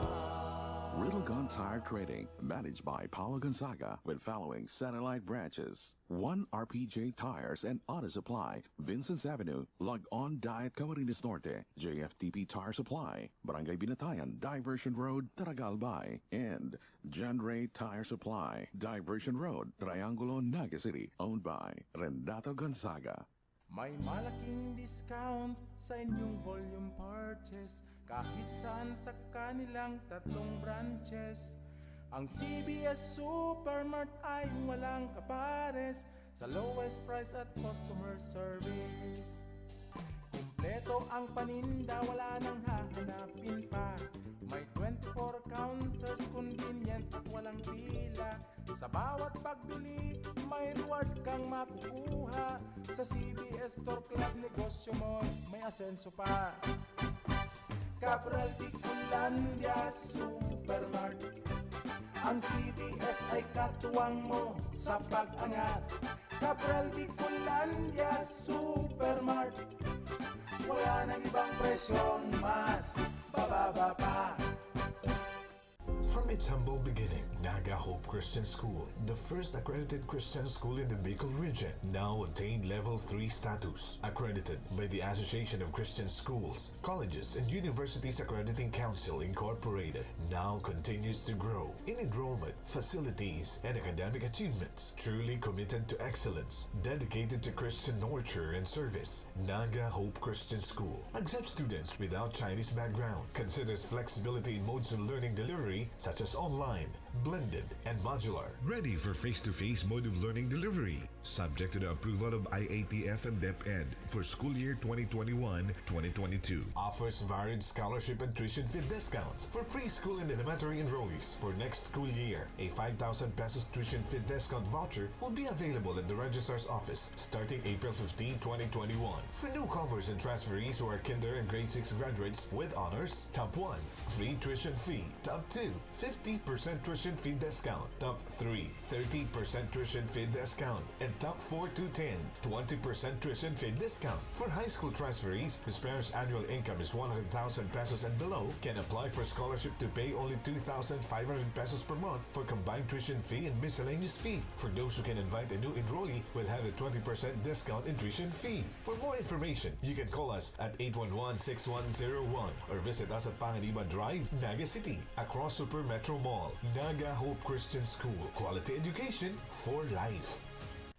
Riddlegon Tire Trading, managed by Paulo Gonzaga, with following satellite branches: one R P J Tires and Auto Supply, Vincent's Avenue, Log-On Diet, Camarines Norte; J F T P Tire Supply, Barangay Binatayan, Diversion Road, Taragal Bay; and John Ray Tire Supply, Diversion Road, Triangulo, Naga City, owned by Renato Gonzaga. May malaking discount sa inyong volume purchase kahit saan sa kanilang tatlong branches. Ang C B S Supermart ay walang kapares sa lowest price at customer service. Kumpleto ang paninda, wala nang hahanapin pa. May twenty-four counters, convenient at walang pila. Sa bawat pagbili, may reward kang makukuha. Sa C B S Store Club, negosyo mo may asenso pa. Cabral de Colandia Supermart. Ang C B S ay katuwang mo sa pag-angat. Cabral de Colandia Supermart. Wala nang ibang presyong mas bababa pa. From its humble beginning, Naga Hope Christian School, the first accredited Christian school in the Bicol region, now attained Level three status, accredited by the Association of Christian Schools, Colleges, and Universities Accrediting Council Incorporated, now continues to grow in enrollment, facilities, and academic achievements. Truly committed to excellence, dedicated to Christian nurture and service, Naga Hope Christian School accepts students without Chinese background, considers flexibility in modes of learning delivery such as online, blended, and modular. Ready for face-to-face mode of learning delivery. Subject to the approval of I A T F and DepEd for school year twenty twenty-one, twenty twenty-two. Offers varied scholarship and tuition fee discounts for preschool and elementary enrollees for next school year. A five thousand pesos tuition fee discount voucher will be available at the registrar's office starting April fifteen, twenty twenty-one. For newcomers and transferees who are kinder and grade six graduates with honors, top one, free tuition fee. Top two, fifty percent tuition fee discount. Top three, thirty percent tuition fee discount. And top four to ten, twenty percent tuition fee discount. For high school transferees whose parents' annual income is one hundred thousand pesos and below, can apply for scholarship to pay only two thousand five hundred pesos per month for combined tuition fee and miscellaneous fee. For those who can invite a new enrollee, will have a twenty percent discount in tuition fee. For more information, you can call us at eight one one, six one zero one or visit us at Panganiban Drive, Naga City, across Super Metro Mall. Naga Hope Christian School. Quality education for life.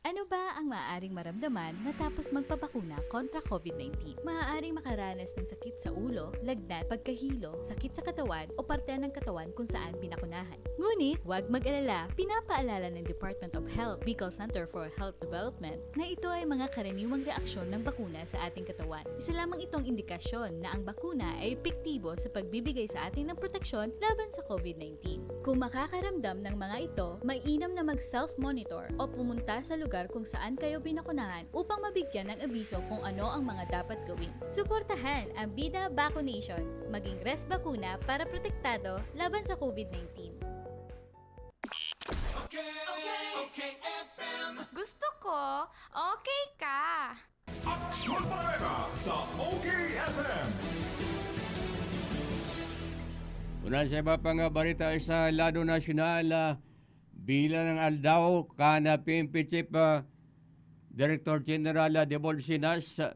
Ano ba ang maaaring maramdaman matapos magpabakuna kontra COVID nineteen? Maaaring makaranas ng sakit sa ulo, lagnat, pagkahilo, sakit sa katawan o parte ng katawan kung saan binakunahan. Ngunit, huwag mag-alala, pinapaalala ng Department of Health, Bicol Center for Health Development, na ito ay mga karaniwang reaksyon ng bakuna sa ating katawan. Isa lamang itong indikasyon na ang bakuna ay epektibo sa pagbibigay sa atin ng proteksyon laban sa COVID nineteen. Kung makakaramdam ng mga ito, mainam na mag-self-monitor o pumunta sa lugar kung saan kayo binakunahan upang mabigyan ng abiso kung ano ang mga dapat gawin. Suportahan ang Bida Vaccination. Maging res bakuna para protektado laban sa COVID nineteen. Okay, okay, okay, F M. Gusto ko, okay ka. Aksyon Bareta sa O K F M. Una sa iba pang, ah, balita sa lado nasyonal, ah, bilang ng aldaw, kan, ah, P N P Chief, ah, Director General, ah, Debold Sinas, ah,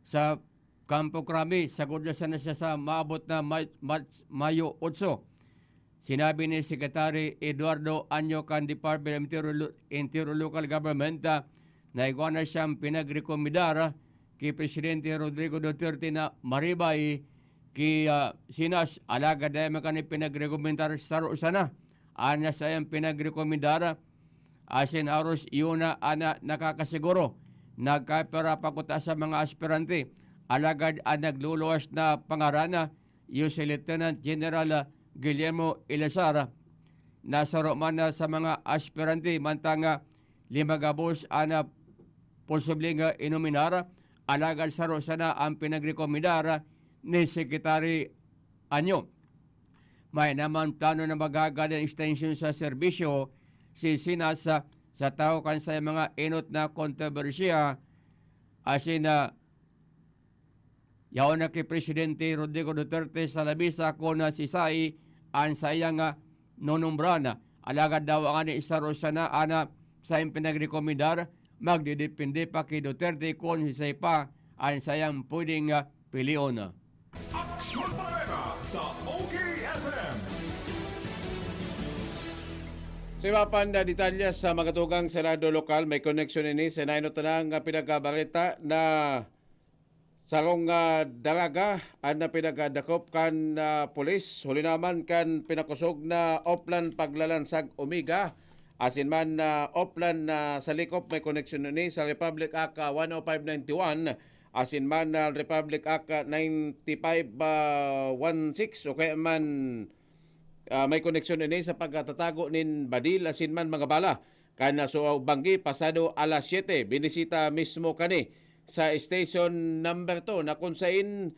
sa Campo Crame, sagkod na sana siya sa maabot na May-, March, Mayo otso. Sinabi ni Secretary Eduardo Anyo kan Department of Interior, Interior Local Government, ah, na igwa na siyang pinagrekomendar ki Presidente Rodrigo Duterte na maribay ki, ah, Sinas, alagad dai man kani pinagrekomendar saro sana. An saiyang pinagrekomendar, asin aros iyo na an nakakasiguro. Nagkapira pa kuta sa mga aspirante, alagad an nagluluwas na pangaran, iyo si Lieutenant General Guillermo Eleazar, na saro man na sa mga aspirante, mantang, ah, lima gabos an, ah, posibleng, ah, inominar, alagad saro sana an pinagrekomendar ni Secretary Anyo. Mayo naman plano na maghagad nin extension sa serbisyo si Sinas sa, sa tahaw kan saiyang mga enot na kontrobersiya, asin na yaon na ki Presidente Rodrigo Duterte sa labisa kun na si Sai an saiyang, ah, nonombran. Alagad daw ngani saro sana an saiyang pinagrekomendar, magdedepende pa ki Duterte kun si Sai pa an saiyang pwedeng, ah, pilion. Aksyon Bareta sa O K F M. Sa iba pang, ah, detalye sa mga tugang sa lado lokal, may koneksyon ini sa nainot na nga pinagkabalita na sarong, ah, dalaga an, ah, pinagdakop kan, ah, pulis, huli naman kan pinakosog na Oplan paglalansag Omega, asin man, ah, Oplan na sa likop. May koneksyon ini sa Republic Act, ah, one oh five ninety-one, asin man, ah, Republic Act, ah, ninety-five, ah, one six, o kaya man, ah, may koneksyon ini sa pagkatatago nin badil asin man mga bala. Kan naso banggi pasado alas siyete, binisita mismo kani sa station number two na kun sain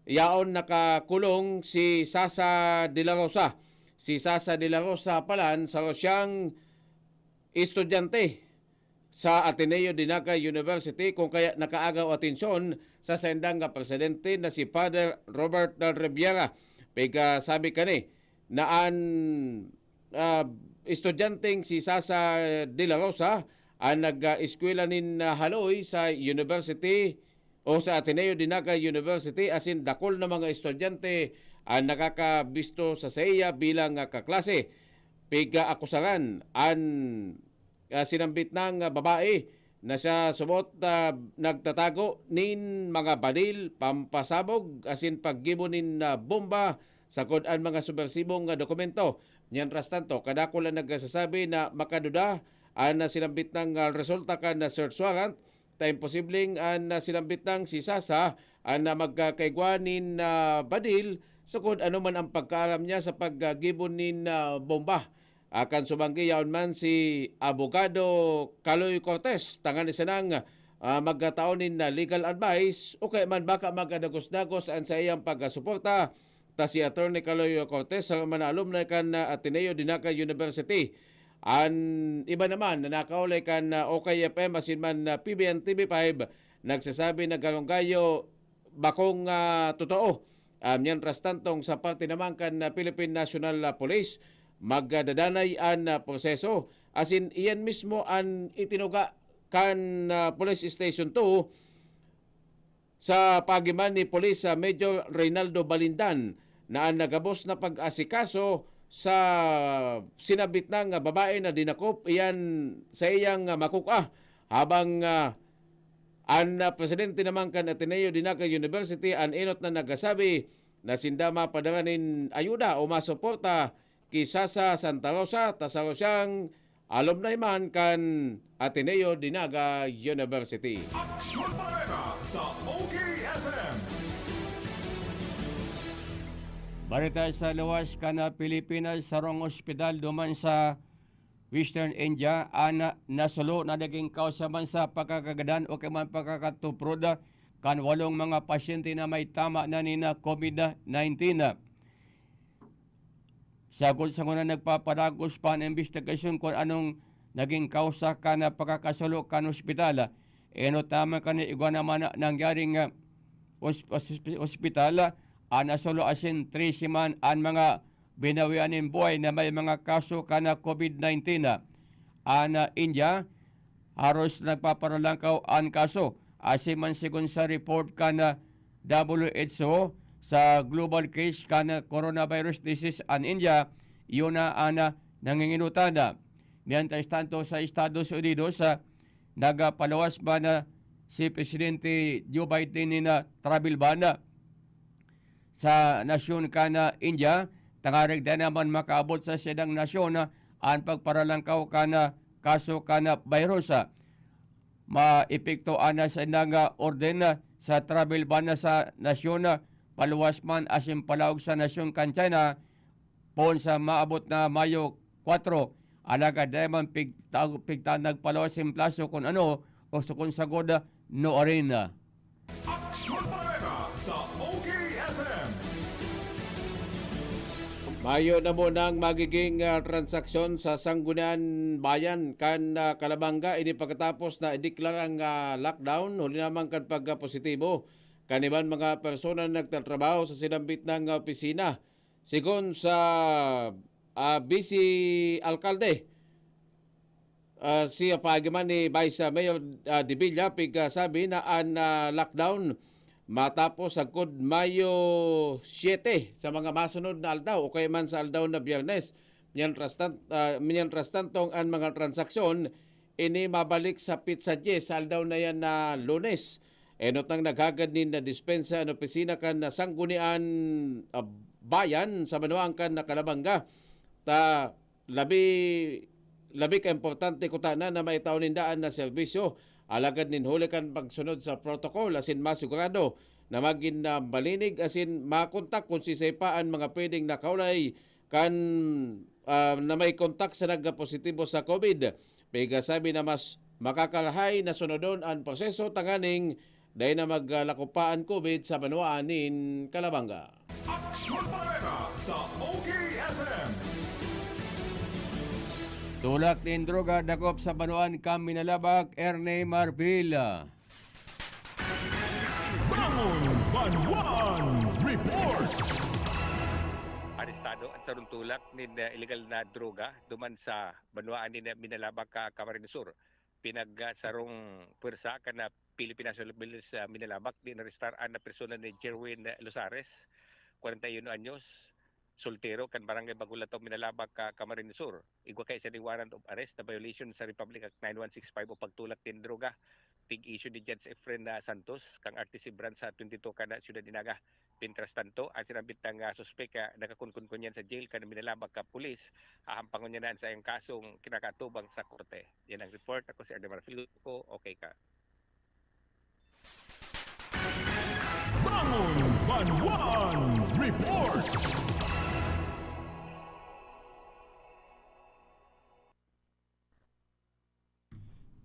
yaon nakakulong si Sasa de la Rosa. Si Sasa de la Rosa palan, saro siyang estudyante sa Ateneo de Naga University, kung kaya nakaagaw atensyon sa saindang presidente na si Father Robert Riviera. Pigkasabi kani na an, ah, estudyanteng si Sasa de la Rosa an nag-eskwela nin, ah, haloy sa university o sa Ateneo de Naga University, asin dakul na mga estudyante an nakakabisto sa saiya bilang, ah, kaklase. Pig-akusaran an, ah, sinambit nang, ah, babae na siya subot, ah, nagtatago nin mga badil, pampasabog asin paggibo nin, ah, bomba sagkod an mga submersibong nga dokumento. Mientras tanto, kadakul an nagsasabi na makaduda an sinambit nang, ah, resulta kan, ah, search warrant, ta imposibleng an, ah, sinambit nang si Sasa an, ah, magkakaigwa nin, ah, badil sagkod ano man ang pagkaaram niya sa paggibo nin, ah, bomba. Ah, kan subanggi, yaon man si Abogado Kaloy Cortez, tanganing sanang, ah, magkatao nin, ah, legal advice o kaya man baka magkadagos-dagos an saiyang pagkasuporta, ta si Attorney Kaloy Cortez, sa mga alumni kan, ah, Ateneo de Naga University. An iba naman na nakaulay kan, ah, O K F M asin man, ah, P B N T V five, nagsasabi na gayong-gayo bakong, ah, totoo. Ah, mientras tantong sa parte naman kan, ah, Philippine National, ah, Police, magdadanay an, ah, proseso. Asin iyan mismo an itinuga kan, ah, Police Station two sa paagi man ni Police, ah, Major Reynaldo Balindan na an nagabos na pag-asikaso sa sinabit na nga babae na dinakop iyan sa iyang, ah, makuk-a, habang, ah, an, ah, presidente naman kan Ateneo de Naga University, an enot na nagsasabi na sinda mapadara nin ayuda o masuporta ki Sasa Santa Rosa, ta saro siyang alumni man kan Ateneo de Naga University. Aksyon Bareta sa O K F M. Bareta sa luwas kan Pilipinas, sarong ospital duman sa Western India an nasulo na nagin kausa man sa pagkakagadan o kaya man pagkakatuprod kan walong mga pasyente na may tama na nin COVID nineteen. Sagkod sa nguna, nagpapadagos pa an imbestigasyon kun anong nagin kausa kan pagkakasulo kan ospital. Enot naman kan igwa naman na nangyaring, ah, os-, os-, ospital, ah, nasulo asin trese man an mga binawian nin buhay na may mga kaso kan COVID nineteen. An, ah, India, haros nagpaparalangkaw an kaso. Asin man, segun sa report kan, ah, W H O, sa global case kan, ah, coronavirus disease an India, iyo na an, ah, nanginginutan. Mientras tanto, sa Estados Unidos, ah, nagpaluwas man, ah, si Presidente Joe Biden nin, ah, travel ban, ah, sa nasyon kan, ah, India, tanganing dai naman makaabot sa saindang nasyon, ah, an pagparalangkaw kan, ah, kaso kan, ah, virus. Maepekto an, ah, saindang, ah, orden, ah, sa travel ban, ah, sa nasyon, ah, paluwas man asin palaog sa nasyon kan China, poon sa maabot na Mayo kwatro, alagad dai man pigta-, pigta nagpaluwas nin plaso kun ano o sa kun sagod, ah, nuarin. Aksyon Bareta sa O K F M. Mayo na munang magiging, ah, transaksyon sa Sangguniang Bayan kan, ah, Calabanga, ini pagkatapos na ideklarang, ah, lockdown huli naman kan pagkapositibo kan iban mga persona na nagtatrabaho sa sinambit na opisina. Sigon sa, ah, Vice Alkalde, ah, siya paagi man ni Vice Mayor, ah, De Villa, pigsabi na an, ah, lockdown matapos sagkod Mayo siete sa mga masunod na aldaw o kaya man sa aldaw na Biyernes. Mientras tan-, ah, mientras tantong an mga transaksyon ini mabalik sa petsa dyes sa aldaw na yan na Lunes. Enot nang naghagad nin na dispensa an opisina kan Sangguniang, ah, Bayan sa banwaan kan Calabanga. Ta labi, labi ka importante kutana na maitao ninda an na serbisyo. Alagad nin huli kan pagsunod sa protocol asin masigurado na magin na malinig asin makontak kun sisay pa an mga pwedeng nakaulay kan, ah, na may kontak sa nagpositibo sa COVID. Pigsabi na mas makakarahay na sunodon an proseso tanganing dai na maglako pa an COVID sa banwaan nin Calabanga. Aksyon Bareta sa O K F M. Tulak nin droga dakop sa banwaan kan Minalabac, Erne Marbil. Bangon Banwaan Report. Arestado an sarong tulak nin, ah, illegal na droga duman sa banwaan nin, ah, Minalabac, ah, Camarines Sur. Pinag, ah, sarong pwersa kan, ah, Philippine National Police sa Minalabac, diin naarestar an, ah, persona ni Jerwin, ah, Lozares, kwarenta y uno anyos, soltero, kan Barangay Bagong Lantaw, Minalabac, ah, Camarines Sur. Igwa kaini sa warrant of arrest na violation sa Republic Act nine one six five o pagtulak nin droga, tig-issue ni Judge Efren, ah, Santos, kan R T C Branch sa twenty-two kan, ah, Ciudad de Naga. Mientras tanto, ang sinambit na nga suspek, ah, nakakunkun-kun yan sa jail kan minalabak ka pulis, hahampangon niya na an saiyang kasong kinakatubang sa korte. Yan ang report. Ako si Ardemar Filpo. Okay ka. Bangon Banwaan Report.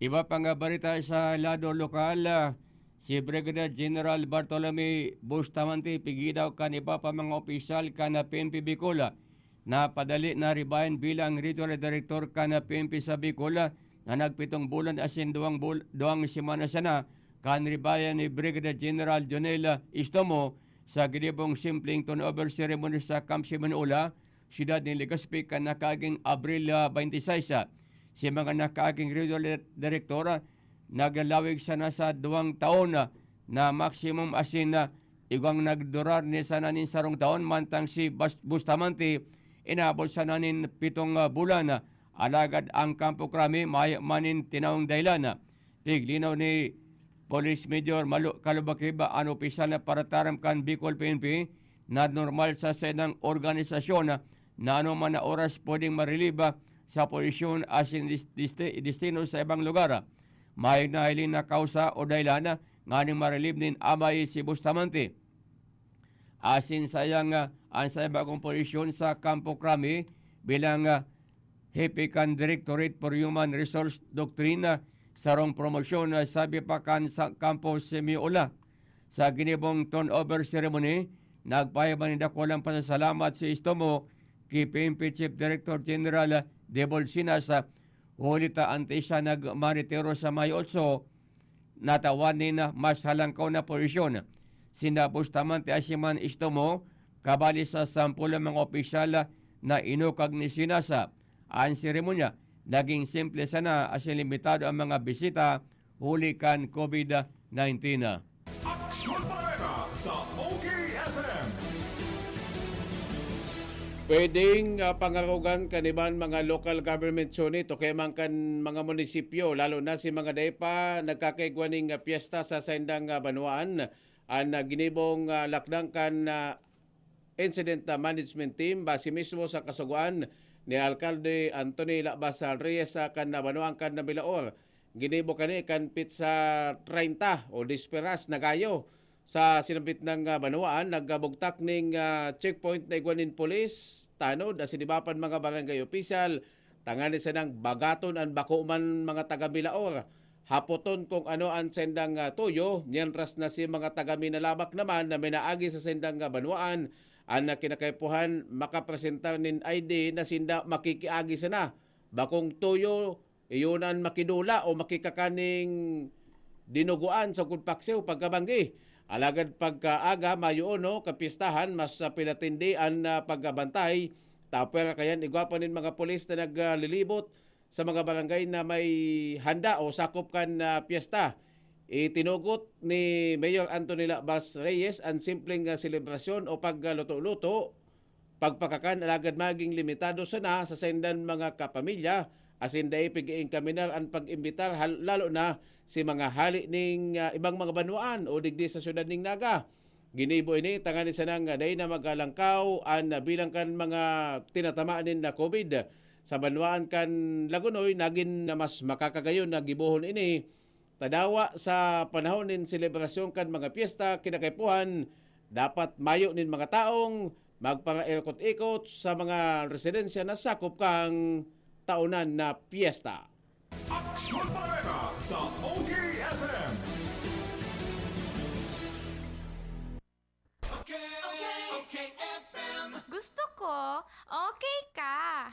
Iba pang barita sa lado lokal, ah, si Brigadier General Bartolome Bustamante pigidaw kan iba pa mga opisyal kan P N P Bicol, ah, na padali na ribayan bilang Regional Director kan P N P sa Bicol, ah, na nagpitong bulan asin duwang, bul- duwang semana sana kan ribayan ni Brigadier General Jonel, ah, Istomo sa ginibong simpleng turnover ceremony sa Camp Simeon Ola, siyudad ni Legazpi kan nakaaging Abril, ah, twenty-six. Si mga nakaaging regional direktor, ah, naglalawig sana sa duwang taon, ah, na maximum asin, ah, igwang nagdurar ni sana nin sarong taon, mantang si Bas-, Bustamante inabot sana nin pitong, ah, bulan, ah, alagad ang Kampo Krami mayo man nin tinawong dahilan, ah. Piglinaw ni Police Major Malu Kalubakib, an opisyal na parataram kan Bicol P N P, na normal sa saindang organisasyon na anoman na oras pwedeng ma-relieve sa posisyon asin dis- desti- destino sa ibang lugar. Mayo na hiling na kausa o dahilan nganing ma-relieve nin amay si Bustamante. Asin sayang, ah, an sa bagong posisyon sa Kampo Krami bilang, ah, Hepe kan Directorate for Human Resource Doctrine, ah, sarong promosyon, ah, sabi pa kan sa Kampo Semiola. Sa ginibong turnover ceremony, nagpaiba nin dakulang pasasalamat si Istomo ki P N P Chief Director General Debol Sinas, ah, huli ta antes siya nagmaritiro sa May otso, natawan nin mas halangkaw na posisyon. Sinda Bustamante asin man Istomo, kabali sa sampolo mga opisyal na inukag ni Sinasa. An seremonya, naging simple sana asin limitado ang mga bisita huli kan COVID nineteen. Aksyon Bareta sa O K F M. Pwedeng ah, pangarogan kan iban mga local government unit o kaya man kan mga munisipyo, lalo na si mga dai pa nagkakaigwa ning ah, piyesta sa saindang ah, banwaan. An ah, ginibong ah, lakdang kan ah, Incident ah, Management Team base mismo sa kasugoan ni Alkalde Anthony Labas ah, Reyes sa kan ah, banwaan kan ah, Milaor. Ginibo kani kan petsa treinta o desperas na gayo. Sa sinambit nang ah, banwaan, nagbugtak ning ah, checkpoint na igwa nin pulis, tanod asin iba pan mga barangay opisyal, tanganing sanang bagaton an bako man mga taga Milaor. Hapoton kung ano an sendang ah, tuyo, mientras na si mga taga Minalabak naman na minaagi sa sendang ah, banwaan, an ah, kinakaipuhan makapresentar nin I D na sinda makikiagi sana. Bakong tuyo, iyo na an makidula o makikakaning dinugoan sagkod paksiw pagkabanggi. Alagad pagkaaga, Mayo uno, kapistahan, mas ah, pinatindi an ah, pagbantay. Tapwer kayan igwa pa nin mga pulis na naglilibot sa mga barangay na may handa o sakop kan ah, piyesta. Itinugot ni Mayor Anthony Labas Reyes an simpleng ah, selebrasyon o pagluto-luto, pagpakakan, alagad maging limitado sana sa saindan mga kapamilya, asin dai pig-iinkaminar an pag-imbitar, hal- lalo na si mga hali ning ah, ibang mga banwaan o digdi sa siyudad ning Naga. Ginibo ini tanganing sanang dai na magalangkaw an bilang kan mga tinatamaan nin na COVID. Sa banwaan kan Lagonoy, nagin na mas makakagayon na gibohon ini. Tadawa sa panahon nin selebrasyon kan mga piyesta, kinakaipuhan, dapat mayo nin mga taong magparaikot-ikot sa mga residensya na sakop kan taonan na piyesta. Aksyon Bareta sa O K F M. Gusto ko, okay ka.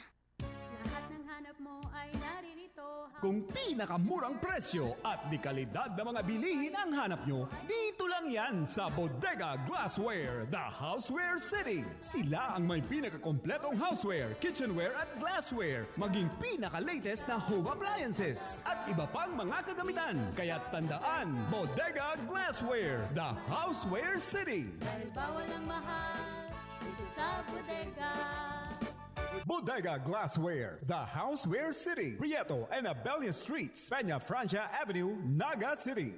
Lahat ng hanap mo ay naririto. Kung pinakamurang presyo at de kalidad na mga bilihin ang hanap nyo, dito lang yan sa Bodega Glassware, the Houseware City. Sila ang may pinakakompletong houseware, kitchenware at glassware, maging pinaka-latest na home appliances at iba pang mga kagamitan. Kaya tandaan, Bodega Glassware, the Houseware City. Dahil bawal ang mahal dito sa bodega. Bodega Glassware, the Houseware City, Prieto and Abella Streets, Peña Francia Avenue, Naga City.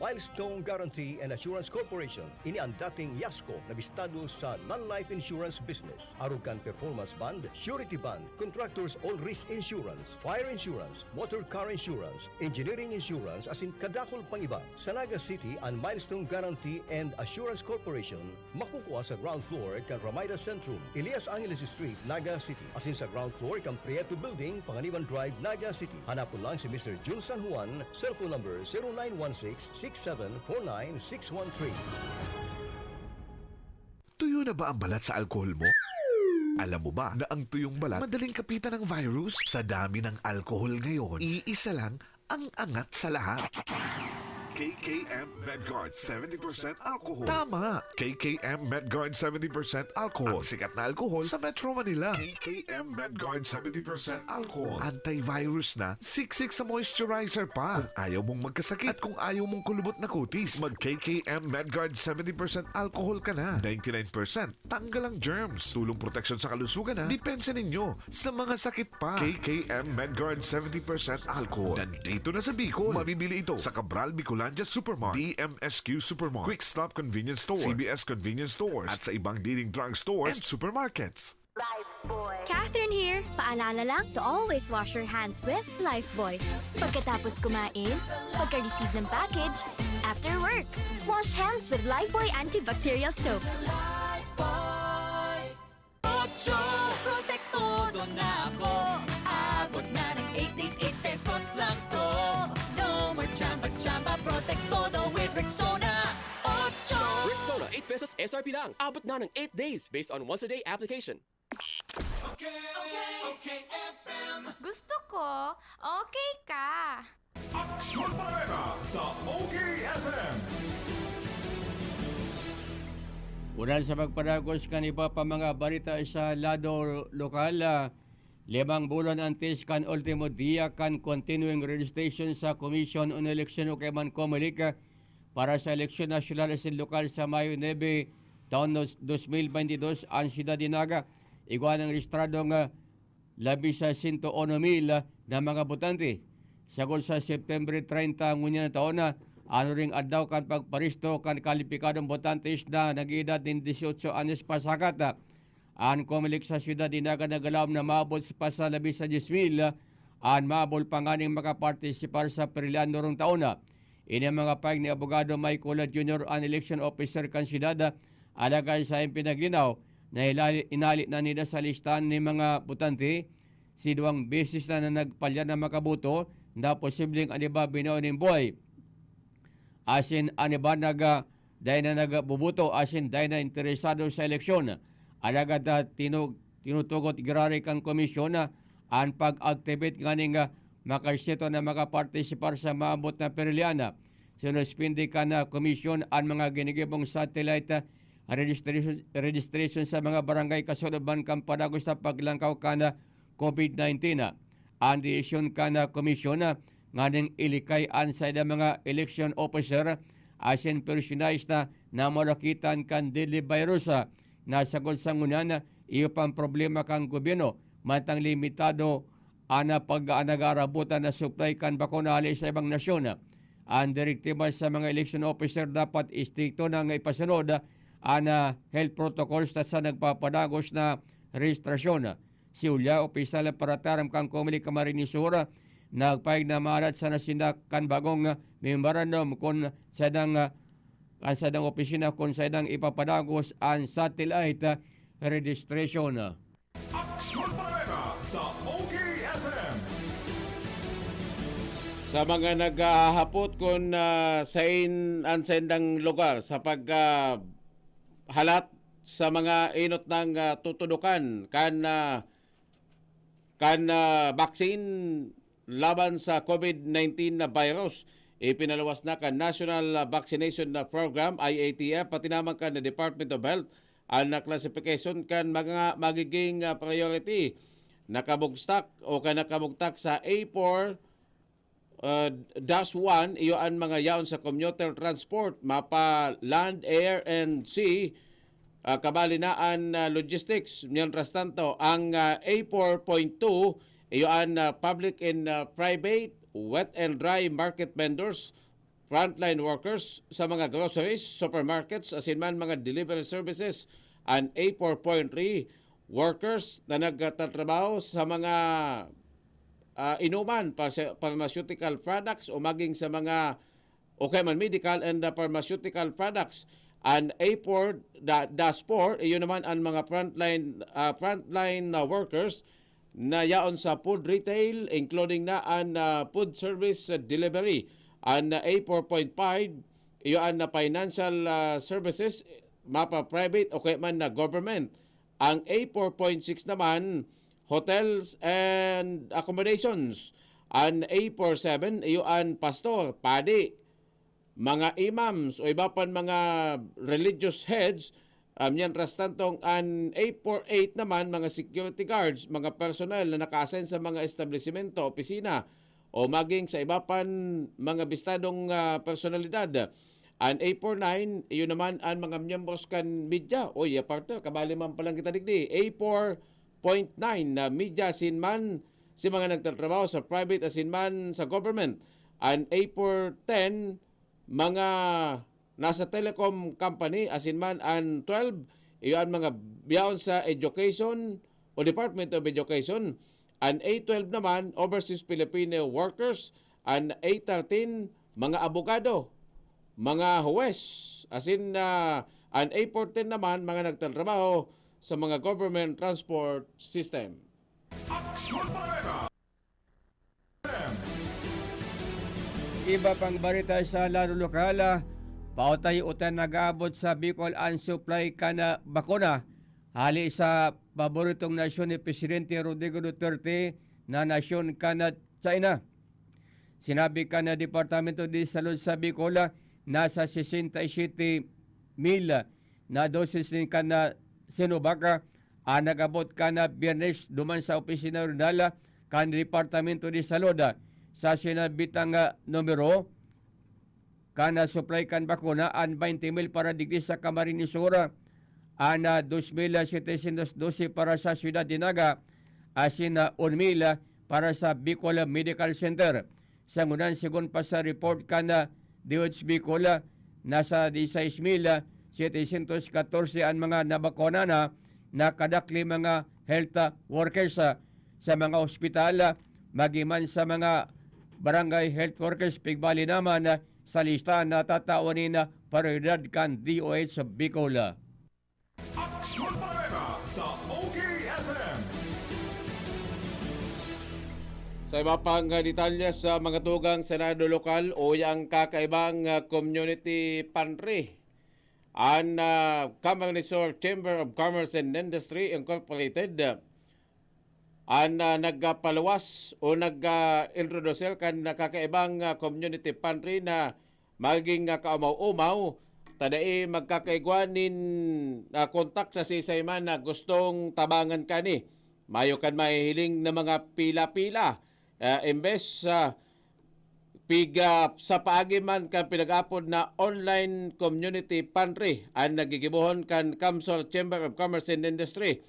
Milestone Guarantee and Assurance Corporation, ini ang dating Yasco na bistado sa non-life insurance business. Arog kan performance bond, surety bond, contractors all risk insurance, fire insurance, motor car insurance, engineering insurance, asin kadakul pang iba. Sa Naga City, an Milestone Guarantee and Assurance Corporation, makukua sa ground floor kan Ramida Centrum, Elias Angeles Street, Naga City, asin sa ground floor kan Prieto Building, Panganiban Drive, Naga City. Hanapon lang si Mister Jun San Juan, cellphone number zero nine one six, six seven four nine six one three. Tuyo na ba ang balat sa alkohol mo? Alam mo ba na ang tuyong balat madaling kapitan ng virus? Sa dami ng alkohol ngayon, iisa lang ang angat sa lahat. K K M Medguard seventy percent alcohol. Tama! K K M Medguard seventy percent alcohol. Ang sikat na alcohol sa Metro Manila. K K M Medguard seventy percent alcohol. Antivirus na, siksik sa moisturizer pa. Kung ayaw mong magkasakit at kung ayaw mong kulubot na kutis, mag K K M Medguard seventy percent alcohol ka na. Ninety-nine percent tanggal ang germs. Tulong proteksyon sa kalusugan na. Depensa ninyo sa mga sakit pa. K K M Medguard seventy percent alcohol. Nandito na sa Bicol. Mabibili ito sa Cabral Bicolandia Supermart, D M S Q Supermart, Quick Stop Convenience Store, C B S Convenience Stores, at sa ibang leading drug stores and supermarkets. Catherine here! Paalala lang to always wash your hands with Lifebuoy. Pagkatapos kumain, pagka-receive ng package, after work. Wash hands with Lifebuoy Antibacterial Soap. Ocho, Protect Todo na ako. Abot na ng eight days, eight pesos lang to. No more chamba-chamba, Protect Todo with Rexona. Ocho! Rexona, eight pesos S R P lang. Abot na ng eight days based on once a day application. Okay, okay, okay, F M. Gusto ko, okay ka. Aksyon Bareta sa O K F M. Uran sa pagpadagos kan iba pa mga balita sa lado lokal, ah, limang bulan antes kan ultimo dia kan continuing registration sa Commission on Election o kaya man COMELEC, ah, para sa eleksyon nasyonal asin lokal sa Mayo nuebe, taon dos, dos mil baynte dos, an siyudad nin Naga, igwa nang rehistradong, ah, labi sa sento uno mil na mga botante. Sagol sa September treinta ngunyan na taon, ano ring adlaw kan pagparehisto kan kalipikadong botantes na nag-edad nin dieciocho anyos pasakat. An COMELEC sa siyudad nin Naga nagalaom na maabot pa sa labi sa diyes mil an maabol pa nganing makapartisipar sa pirilyaan na rong taon. Ini ang mga pahayag ni Abogado Mike Colad Junior, an election officer kan siyudad, alagad saen pinaglinaw na hinali na ninda sa listahan nin mga botante si duwang beses na, na nagpalyar na makaboto na posibleng an iba binao nin buhay asin an iba nag, ah, dai na nagboboto asin dai na interesado sa eleksyon. Alagad, ah, tinu-, tinutugot giraray kan komisyon, ah, an pag-activate nganing, ah, makareksito na makapartisipar sa maabot na pirilyaan. Sinuspindi kan, ah, komisyon an mga ginigibong satellite, ah, registration, registration sa mga barangay kasunod man kan padagos na paglangkaw kan, ah, COVID nineteen. An desisyon kan, ah, komisyon, ah, nganing ilikay an saindang mga election officer asin personalis na namalakitan kan deadly virus, ah, na sagol sa ngunyan, ah, iyo pang problema kan gobyerno, mantang limitado an, ah, pag, ah, nag-aarabotan na supply kan bakuna hale sa ibang nasyon. An direktiba sa mga election officer dapat istrikto na nga ipasunod, ah, an, ah, health protocols ta sa nagpapadagos na rehistrasyon. Si Julia, opisyal para taram kan COMELEC Camarines Sur, nagpahayag na maalat sana sinda kan bagong memorandum kun saindang, kan saindang opisina kun saindang ipapadagos an satellite registration. Aksyon Bareta sa O K F M. Sa mga naghahapot kun, ah, sain an saindang lugar sa pag, ah, halat sa mga enot nang, ah, tutudokan kan, ah, kan, ah, vaccine laban sa COVID nineteen na virus, ipinaluwas na kan National Vaccination Program, I A T F, pati naman kan Department of Health an classification kan mga magiging, ah, priority. Nakabugtak o kan nakabugtak sa A four, ah, dash one, iyo an mga yaon sa commuter transport, mapa land, air, and sea, ah, kabali na an, ah, logistics. Mientras tanto, ang, ah, A four point two, iyo an, ah, public and, ah, private, wet and dry market vendors, frontline workers sa mga groceries, supermarkets, asin man mga delivery services, an A four point three workers na nagtatrabaho sa mga, ah, inuman, pa-, pharmaceutical products o maging sa mga, o kaya man medical and, ah, pharmaceutical products. An A four da-, dash four, iyo naman an mga frontline, ah, frontline na workers na yaon sa food retail, including na an, ah, food service, ah, delivery. An, ah, A four point five, iyo an, ah, financial, ah, services, mapa-private o kaya man na government. Ang A four point six naman, hotels and accommodations. An A four seven, iyo an pastor, padi, mga imams o iba pang mga religious heads. Ah, mientras tanto, an A four eight naman, mga security guards, mga personnel na naka-assign sa mga establisimento, opisina, o maging sa iba pang mga bistadong, ah, personalidad. An A four nine, iyo naman an mga miyembros kan media. Oy, ya partner, kabali man palang kita digdi. A four point nine na media asin man si mga nagtatrabaho sa private asin man sa government. An A four ten, mga nasa telecom company asin man an twelve, iyo an mga biyaon sa education o Department of Education. An A twelve naman, overseas Filipino workers. An A thirteen, mga abogado, mga huwes, asin, ah, an A fourteen naman, mga nagtatrabaho sa mga government transport system. Aksyon Bareta! Iba pang barita sa lado lokal, ah, pautay-utay nag-aabot sa Bicol an supply kan, ah, bakuna hale sa paboritong nasyon ni Presidente Rodrigo Duterte na nasyon kan, ah, China. Sinabi kan, ah, Departamento de Salud sa Bicol, ah, nasa sesenta y siete mil na dosis nin kan, ah, Sinovac, ah, an nag-abot kan, ah, Biyernes duman sa opisina regional kan Departamento de Salud. Sa sinabitang, ah, numero, kan, ah, supply kan bakuna, an baynte mil para digdi sa Camarines Sur, an, ah, dos mil setecientos doce para sa Syudad de Naga, asin, ah, un mil para sa Bicol Medical Center. Sa ngunyan, segun pa sa report kan, ah, D O H Bicol, ah, nasa diseis mil setecientos katorse an mga nabakuna na, na kadakli mga health, ah, workers, ah, sa mga ospital, ah, magiman sa mga barangay health workers, pigbali naman, ah, sa lista na tatawan nin, ah, prioridad kan D O H Bicol. Aksyon Bareta sa O K F M. Sa iba pang, ah, detalye sa mga tugang Senado lokal, uya ang kakaibang, ah, community pantry. An, ah, Camarines Sur Chamber of Commerce and Industry Incorporated, ah, an, ah, nagpaluwas o nag, ah, introducer kan kakaibang, ah, community pantry na magiging, ah, kaumaw-umaw, ta dai magkakaigwa nin, ah, kontak sa siisay man na gustong tabangan kani. Mayo kan mahihiling na mga pila-pila, ah, imbes, ah, pig-, ah, sa paagi man kan pinag-apod na online community pantry an nagigibohon kan CamSur Chamber of Commerce and Industry.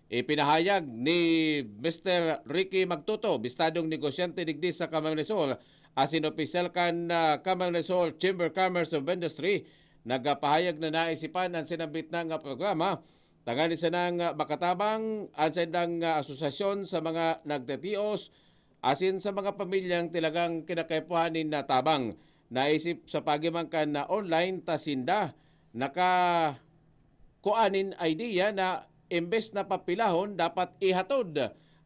Ipinahayag ni Mister Ricky Magtuto, bistadong negosyante digdi sa Camarines Sur, asin opisyal kan, ah, Camarines Sur Chamber Commerce of Industry, nagapahayag na naisipan an sinambit na nga programa tanganing sanang, ah, makatabang an saindang, ah, asosasyon sa mga nagtitios asin sa mga pamilyang talagang kinakaipuhan nin, ah, tabang. Naisip sa paagi man kan, ah, online ta sinda naka kua nin idea na imbes na papilahon, dapat ihatod.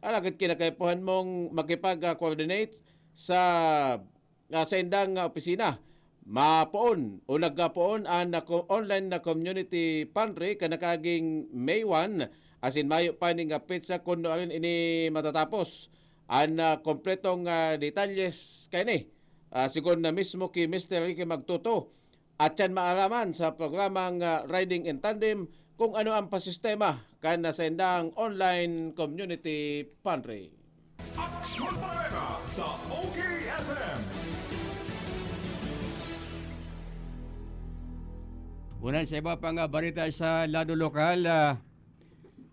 Alagad kinakaipuhan mong makipag-coordinate sa, ah, saindang, ah, opisina. Mapoon o nagkapoon an na ko-, online na community pantry kan nakaaging May one, asin mayo pa ning, ah, petsa kun nuarin ini matatapos. An, ah, kompletong, ah, detalyes kaini, ah, sigon na mismo ki Mister Ricky Magtuto, at yan maaraman sa programang, ah, Riding in Tandem kung ano ang pasistema kan na saindang online community pantry. Aksyon Bareta sa O K F M. Unan sa iba pang, ah, barita sa lado lokal, ah,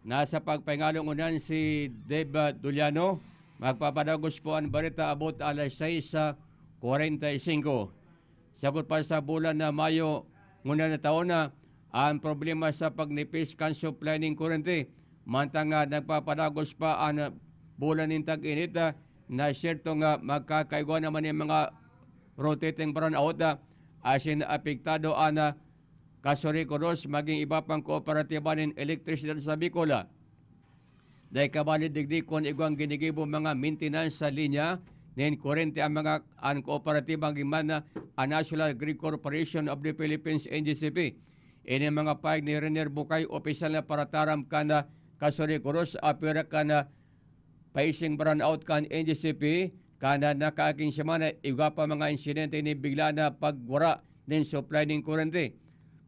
nasa pagpahingalong unan si Deb, ah, Duliano. Magpapadagos po ang barita abot alas sais sa kwarenta y singko. Sagkod pa sa bulan na Mayo ngunyan na taon na, ang problema sa pagnipis kan supply nin kurente, mantang nga nagpapadagos pa ang bulan nin tag-init, ah, na siyerto nga magkakaigwa naman nin mga rotating brownout, ah, asin apektado ang, ah, Casureco Dos, maging iba pang kooperatiba nin elektrisidad sa Bicol. Dai kabali digdi kun igwang ginigibo mga maintenance sa linya nin kurente ang mga, an kooperatiba, giman na an National Grid Corporation of the Philippines, N G C P. Ini mga pahayag ni Renier Bucay, opisyal na parataram kan, ah, Casureco Dos, apwera kan, ah, paising brownout kan N G C P, kan, ah, nakaaging semana, igwa pa mga insidente nin bigla na pagwara nin supply nin kurente.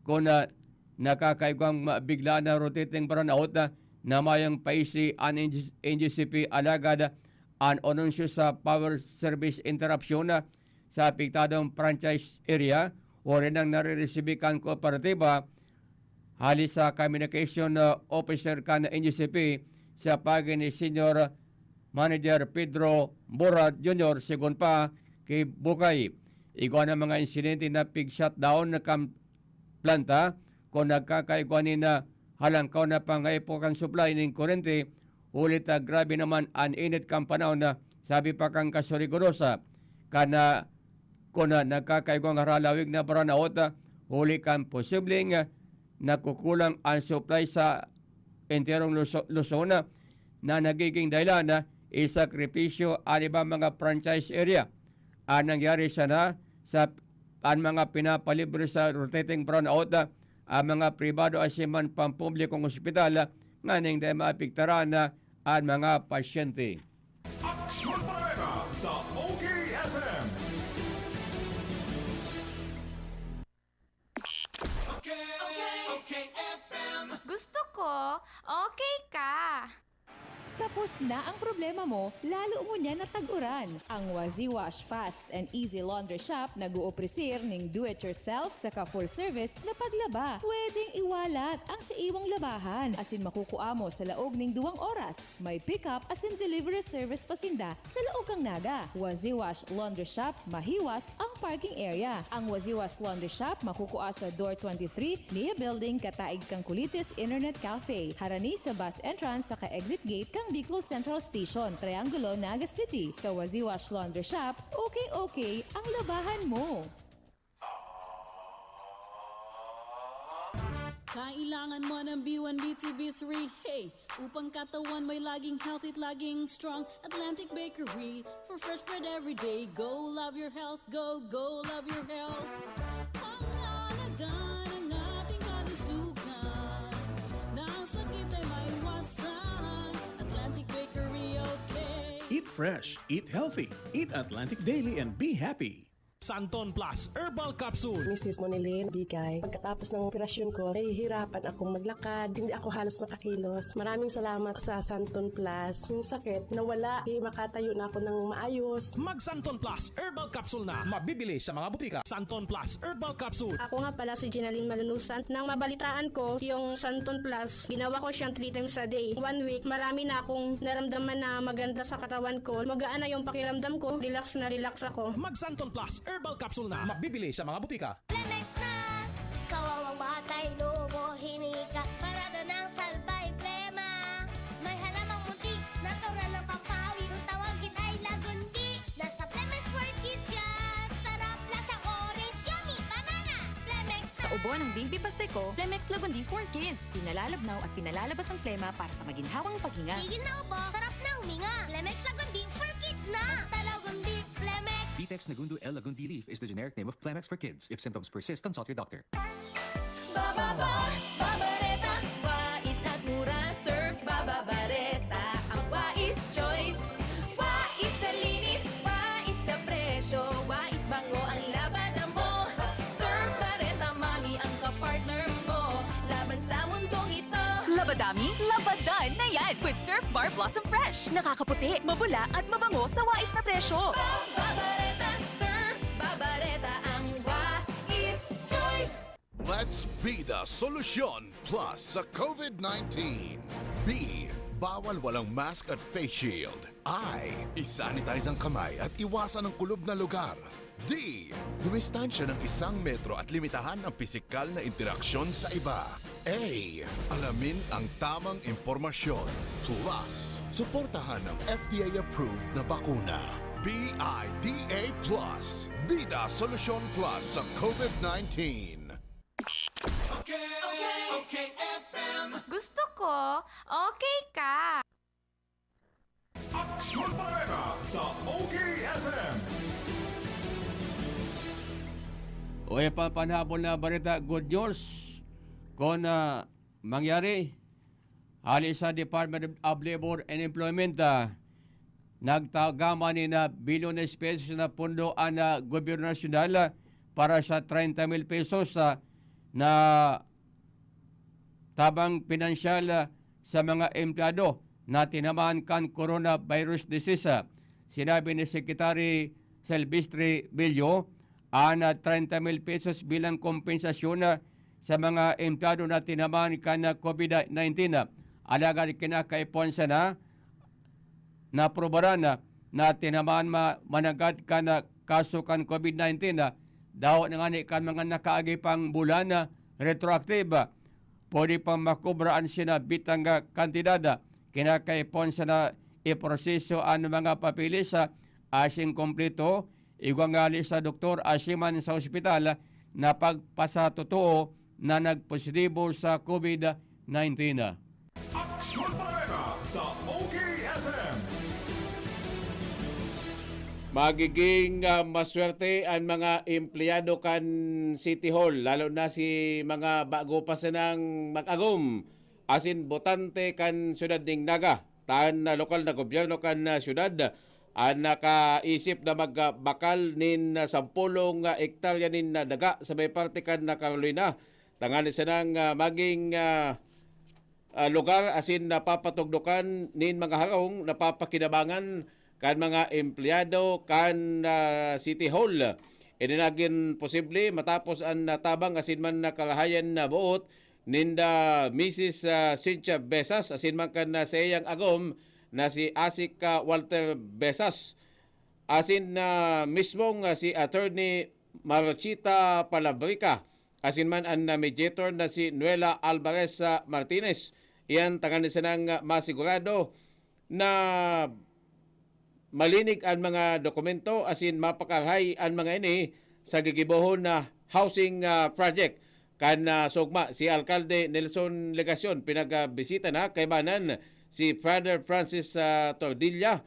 Kun, ah, nakakaigwang ma-, bigla na rotating brownout, ah, na mayong paisi an N G C P, alagad an anunsyo sa power service interruption, ah, sa apektadong franchise area, huli nang nariresibi kan kooperatiba, hali sa communication, ah, officer kan N G C P sa paagi ni Senior Manager Pedro Bora Junior, segun pa ki Bucay. Igwa na mga insidente na pig-shutdown na kan planta kun nagkakaigwa nin halangkaw na pangaipo kan supply nin kurente, huli ta grabe naman an init kan panahon na, sabi pa kan Casureco Dos, ah, kan, ah, kun, ah, nagkakaigwang haralawig na brownout, ah, huli kan posibleng, ah, nakukulang an supply sa enterong Luso-, Luzon, ah, na nagiging dahilan na isakripisyo an ibang mga franchise area. An nangyari sana sa an mga pinapalibre sa rotating brownout, ah, ang mga pribado asin man pampublikong ospital, ah, nganing dai maapektaran, ah, an mga pasyente. Aksyon Bareta sa O K F M. Okay, okay, F M. Gusto ko, okay ka. Tapos na ang problema mo, lalo ngunyan na tag-uran. Ang Waziwash Fast and Easy Laundry Shop nag-ooprisir ning do-it-yourself saka full-service na paglaba. Pwedeng iwalat ang sa iwang labahan, asin makukua mo sa laog ning duwang oras. May pick-up asin delivery service pa sinda sa laog kan Naga. Waziwash Laundry Shop, mahiwas ang parking area. Ang Waziwash Laundry Shop makukua sa Door twenty-three, Nia Building, kataig kan Kulitis Internet Cafe, harani sa bus entrance saka exit gate kan Bicol Central Station, Triangulo, Naga City. Sa Waziwash Laundry Shop, okay-okay ang labahan mo. Kailangan mo ng B one, B two, B three, hey! Upang katawan mo'y laging healthy at laging strong, Atlantic Bakery, for fresh bread every day. Go, love your health. Go, go, love your health. Pangalagaan ang ating kalusugan, na ang sakit ay maiwasan. Atlantic Bakery, okay. Eat fresh, eat healthy. Eat Atlantic Daily and be happy. Santon Plus Herbal Capsule. Misis Monilin Bigay. Pagkatapos ng operasyon ko, nahihirapan akong maglakad. Hindi ako halos makakilos. Maraming salamat sa Santon Plus. Yung sakit, nawala. Eh, makatayo na ako ng maayos. Mag Santon Plus Herbal Capsule na. Mabibili sa mga butika. Santon Plus Herbal Capsule. Ako nga pala si Ginaline Malunusan. Nang mabalitaan ko yung Santon Plus, ginawa ko siyang three times a day. One week, marami na akong naramdaman na maganda sa katawan ko. Magaan na yung pakiramdam ko. Relax na relax ako. Mag Santon Plus Herbal Capsule na. Mabibili sa mga butika. Flemex na! Kawawang batay, lobo, hinika. Parado ng salbay, plema. May halamang munti, natural ng pampawi. Kung tawagin ay lagundi. Nasa Flemex for Kids yan. Sarap, lasang orange, yummy, banana. Flemex Sa na! Ubo ng Baby Pasteco, Flemex Lagundi for Kids. Pinalalabnaw at pinalalabas ang plema para sa maginhawang paghinga. Tigil na ubo, sarap na huminga. Flemex Lagundi for Kids na! Basta Lagundi, Flemex! Vitex Nagundo L Lagundi Leaf is the generic name of Flemex for Kids. If symptoms persist, consult your doctor. Bababa, babareta, wais at mura, Surf Bababareta, ang wais choice. Wais sa linis, wais sa presyo, wais bango ang labada mo. Surf Bareta Mami ang kapartner mo laban sa mundong ito. Labadami, labadan na yan with Surf Bar Blossom Fresh. Nakakaputi, mabula at mabango sa wais na presyo. Bababareta, Surf Babareta ang wais choice. Let's be the solution plus sa COVID nineteen. B, bawal walang mask at face shield. I. Isanitize ang kamay at iwasan ang kulob na lugar. D. Dumistansya ng isang metro at limitahan ang pisikal na interaksyon sa iba. A. Alamin ang tamang impormasyon. Plus, suportahan ang F D A-approved na bakuna. B I D A plus. Bida Solusyon Plus sa COVID nineteen. Okay, okay, F M. Gusto ko, okay ka. Aksyon Bareta sa O K F M. O ipan panhabol na bareta, good news. Kung ah, mangyari, hali sa Department of Labor and Employment, ah, nagtagaman ni na bilyon na pesos na pondo ang ah, gobyerno nasyonal, ah, para sa treinta mil pesos, ah, na tabang pinansyal, ah, sa mga empleyado na tinamaan kan coronavirus disease. Sinabi ni Secretary Silvestre Bello, ang ah, treinta mil pesos bilang kompensasyon, ah, sa mga empleyado na tinamaan kan ah, COVID nineteen. Alagad kinakaipuhan sana na aprobaran na, na tinamaan ma-, mananggad kan ah, kaso kan COVID nineteen, ah, dawa na ngani kan mga nakaagi pang bulan na retroactive, ah, pwede pang makobra an sinabitang ah, kantidad. Ah, kinakaipuhan sana iproseso an mga papeles, ah, asin kompleto, igwa ngali sa doktor asin man sa ospital na pagpasatotoo na nagpositibo sa COVID nineteen. Aksyon Bareta sa O K F M. Magiging ah, maswerte ang mga empleyado kan City Hall, lalo na si mga bago pa sanang mag-agom asin botante kan siyudad ning Naga. Tan na lokal na gobyerno kan ah, siyudad ang nakaisip na magbakal nin ah, sampolong ah, ektarya nin ah, daga sa may parte kan ah, Carolina. Tanganing sanang ah, maging ah, ah, lugar asin napapatugdokan nin mga harong napapakinabangan kan mga empleyado kan ah, City Hall. Ini nagin posible matapos an natabang asin man nakalahayan na buot ninda Misis ah, Cynthia Besas asin man kan ah, saiyang agom na si Asik ah, Walter Besas asin na mismong ah, si Attorney Marchita Palabrica asin man an ah, mediator na si Nuela Alvarez ah, Martinez. Iyan tanganing sanang ah, masigurado na malinig an mga dokumento asin mapakarahay an mga ini sa gigibohon na housing ah, project. Kan ah, sugma, si Alkalde Nelson Legacion pinagbisita na kaibanan si Father Francis ah, Tordilla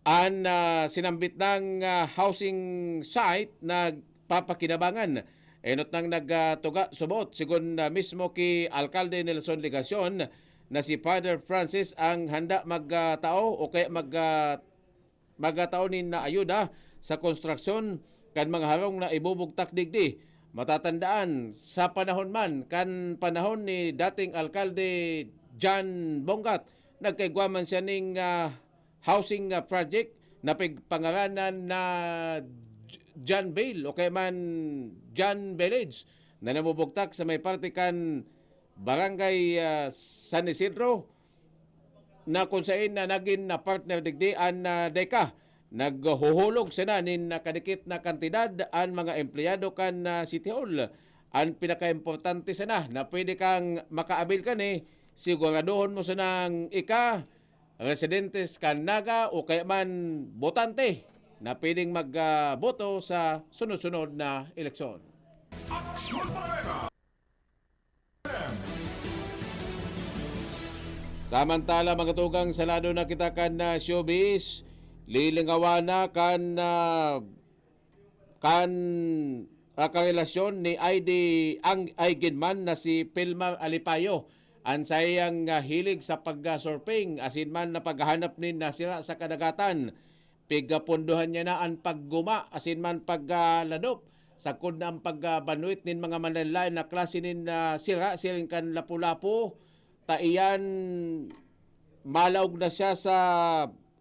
an ah, sinambit nang ah, housing site na papakinabangan. Enot nang nagtuga subot, sigon ah, mismo ki Alkalde Nelson Legacion, na si Father Francis ang handa magtao o kaya mag, ah, magtao nin ayuda sa konstruksyon kan mga harong na ibubugtak digdi. Matatandaan, sa panahon man kan panahon ni dating Alkalde John Bongat, nagkaigwa man siya ning ah, housing ah, project na pigpangaranan na J- John Vale o kaya man John Village na namubugtak sa may parte kan Barangay ah, San Isidro, na kung sain na nagin na partner digdi an ah, DECA. Naghuhulog sana nin nakadikit na kantidad an mga empleyado kan ah, City Hall. An pinakaimportante sana na pwede kang makaabil kani, siguraduhon mo sanang ika residentes kan Naga o kaya man botante na pwedeng magboto sa sunod-sunod na eleksyon. Aksyon Bareta. Samantala, mga tugang, sa lado na kita kan ah, showbiz, lilingawan na kan ah, kan ah, karelasyon ni I D ang Aigenman na si Pilmar Alipayo. An saiyang ah, hilig sa pag-surfing asin man na paghahanap nin ah, sira sa kadagatan. Pigapondohan niya na an pagguma asin man pagladop, sagkod na an pagbanwit nin mga manlaen-laen na klase nin ah, sira siring kan lapu-lapu, ta iyan malaog na siya sa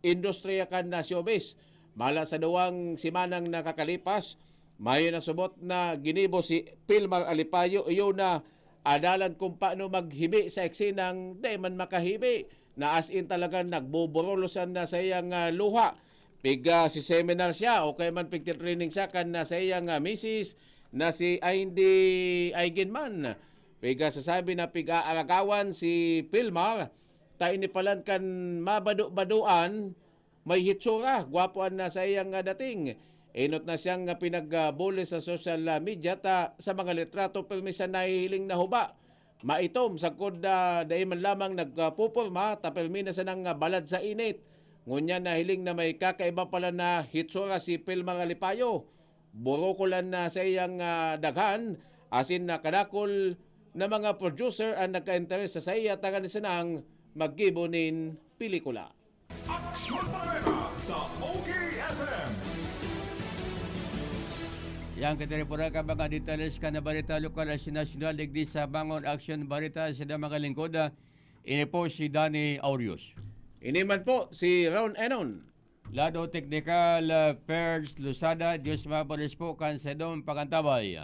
industriya kan ah, showbiz. Mala sa duwang semanang nakakalipas, mayo na subot na ginibo si Pilmar Alipayo, iyo na adalan kung paano maghibi sa eksenang dai man makahibi. na as in talagang nagboborolosan na sa iyang, ah, luha. Pig, ah, si seminar siya o kaya man pigtitraining siya kan na sa iyang, ah, misis na si Aindy Aigenman. Pig, ah, sasabi na pig-aaragawan si Pilmar, ta ini palan kan mabado-badoan, may hitsura, gwapo an nasa iyang, ah, dating. Enot na siyang, ah, pinagbuli sa social, ah, media ta sa mga litrato, pirmi sa nahihiling na huba. Maitom, sagkod, ah, dai man lamang nagpuporma, ta pirmi na sanang, ah, balad sa init. Ngunyan nahiling na may kakaiba pala na hitsura si Pilmar Alipayo. Borokol an, ah, sa iyang, ah, daghan, asin na kadakol na mga producer ang nagka-interes sa saiya, tanganing sanang maggibo nin pelikula. Aksyon Bareta sa O K F M. Yang kita rin po na ka mga detalles kan na bareta lokal at nasyonal digdi sa Bangon Aksyon Bareta sa mga lingkod. Ini po si Danny Aureus. Ini man po si Ron Enon. Lado teknikal, uh, Ferds Losada, Diyos mabalis po kan sa dong pakantabay.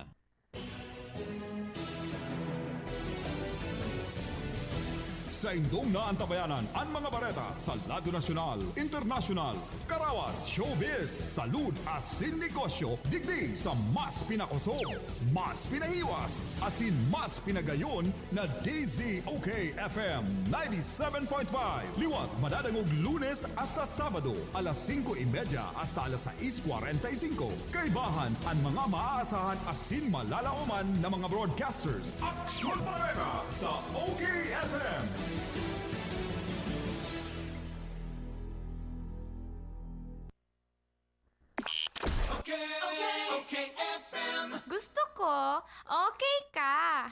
Sa indong naantabayanan an mga bareta sa lado nasyonal, internasyonal, karawat, showbiz, salud asin negosyo digdi sa mas pinakosog, mas pinahiwas, asin mas pinagayon na D Z O K F M ninety-seven point five. Liwat madadangog Lunes hasta Sabado, alas singko y media hasta alas sais kwarenta y singko. Kaibahan an mga maaasahan asin malalaoman na mga broadcasters. Aksyon Bareta sa O K F M. Okay, okay, okay, F M. Gusto ko, okay ka.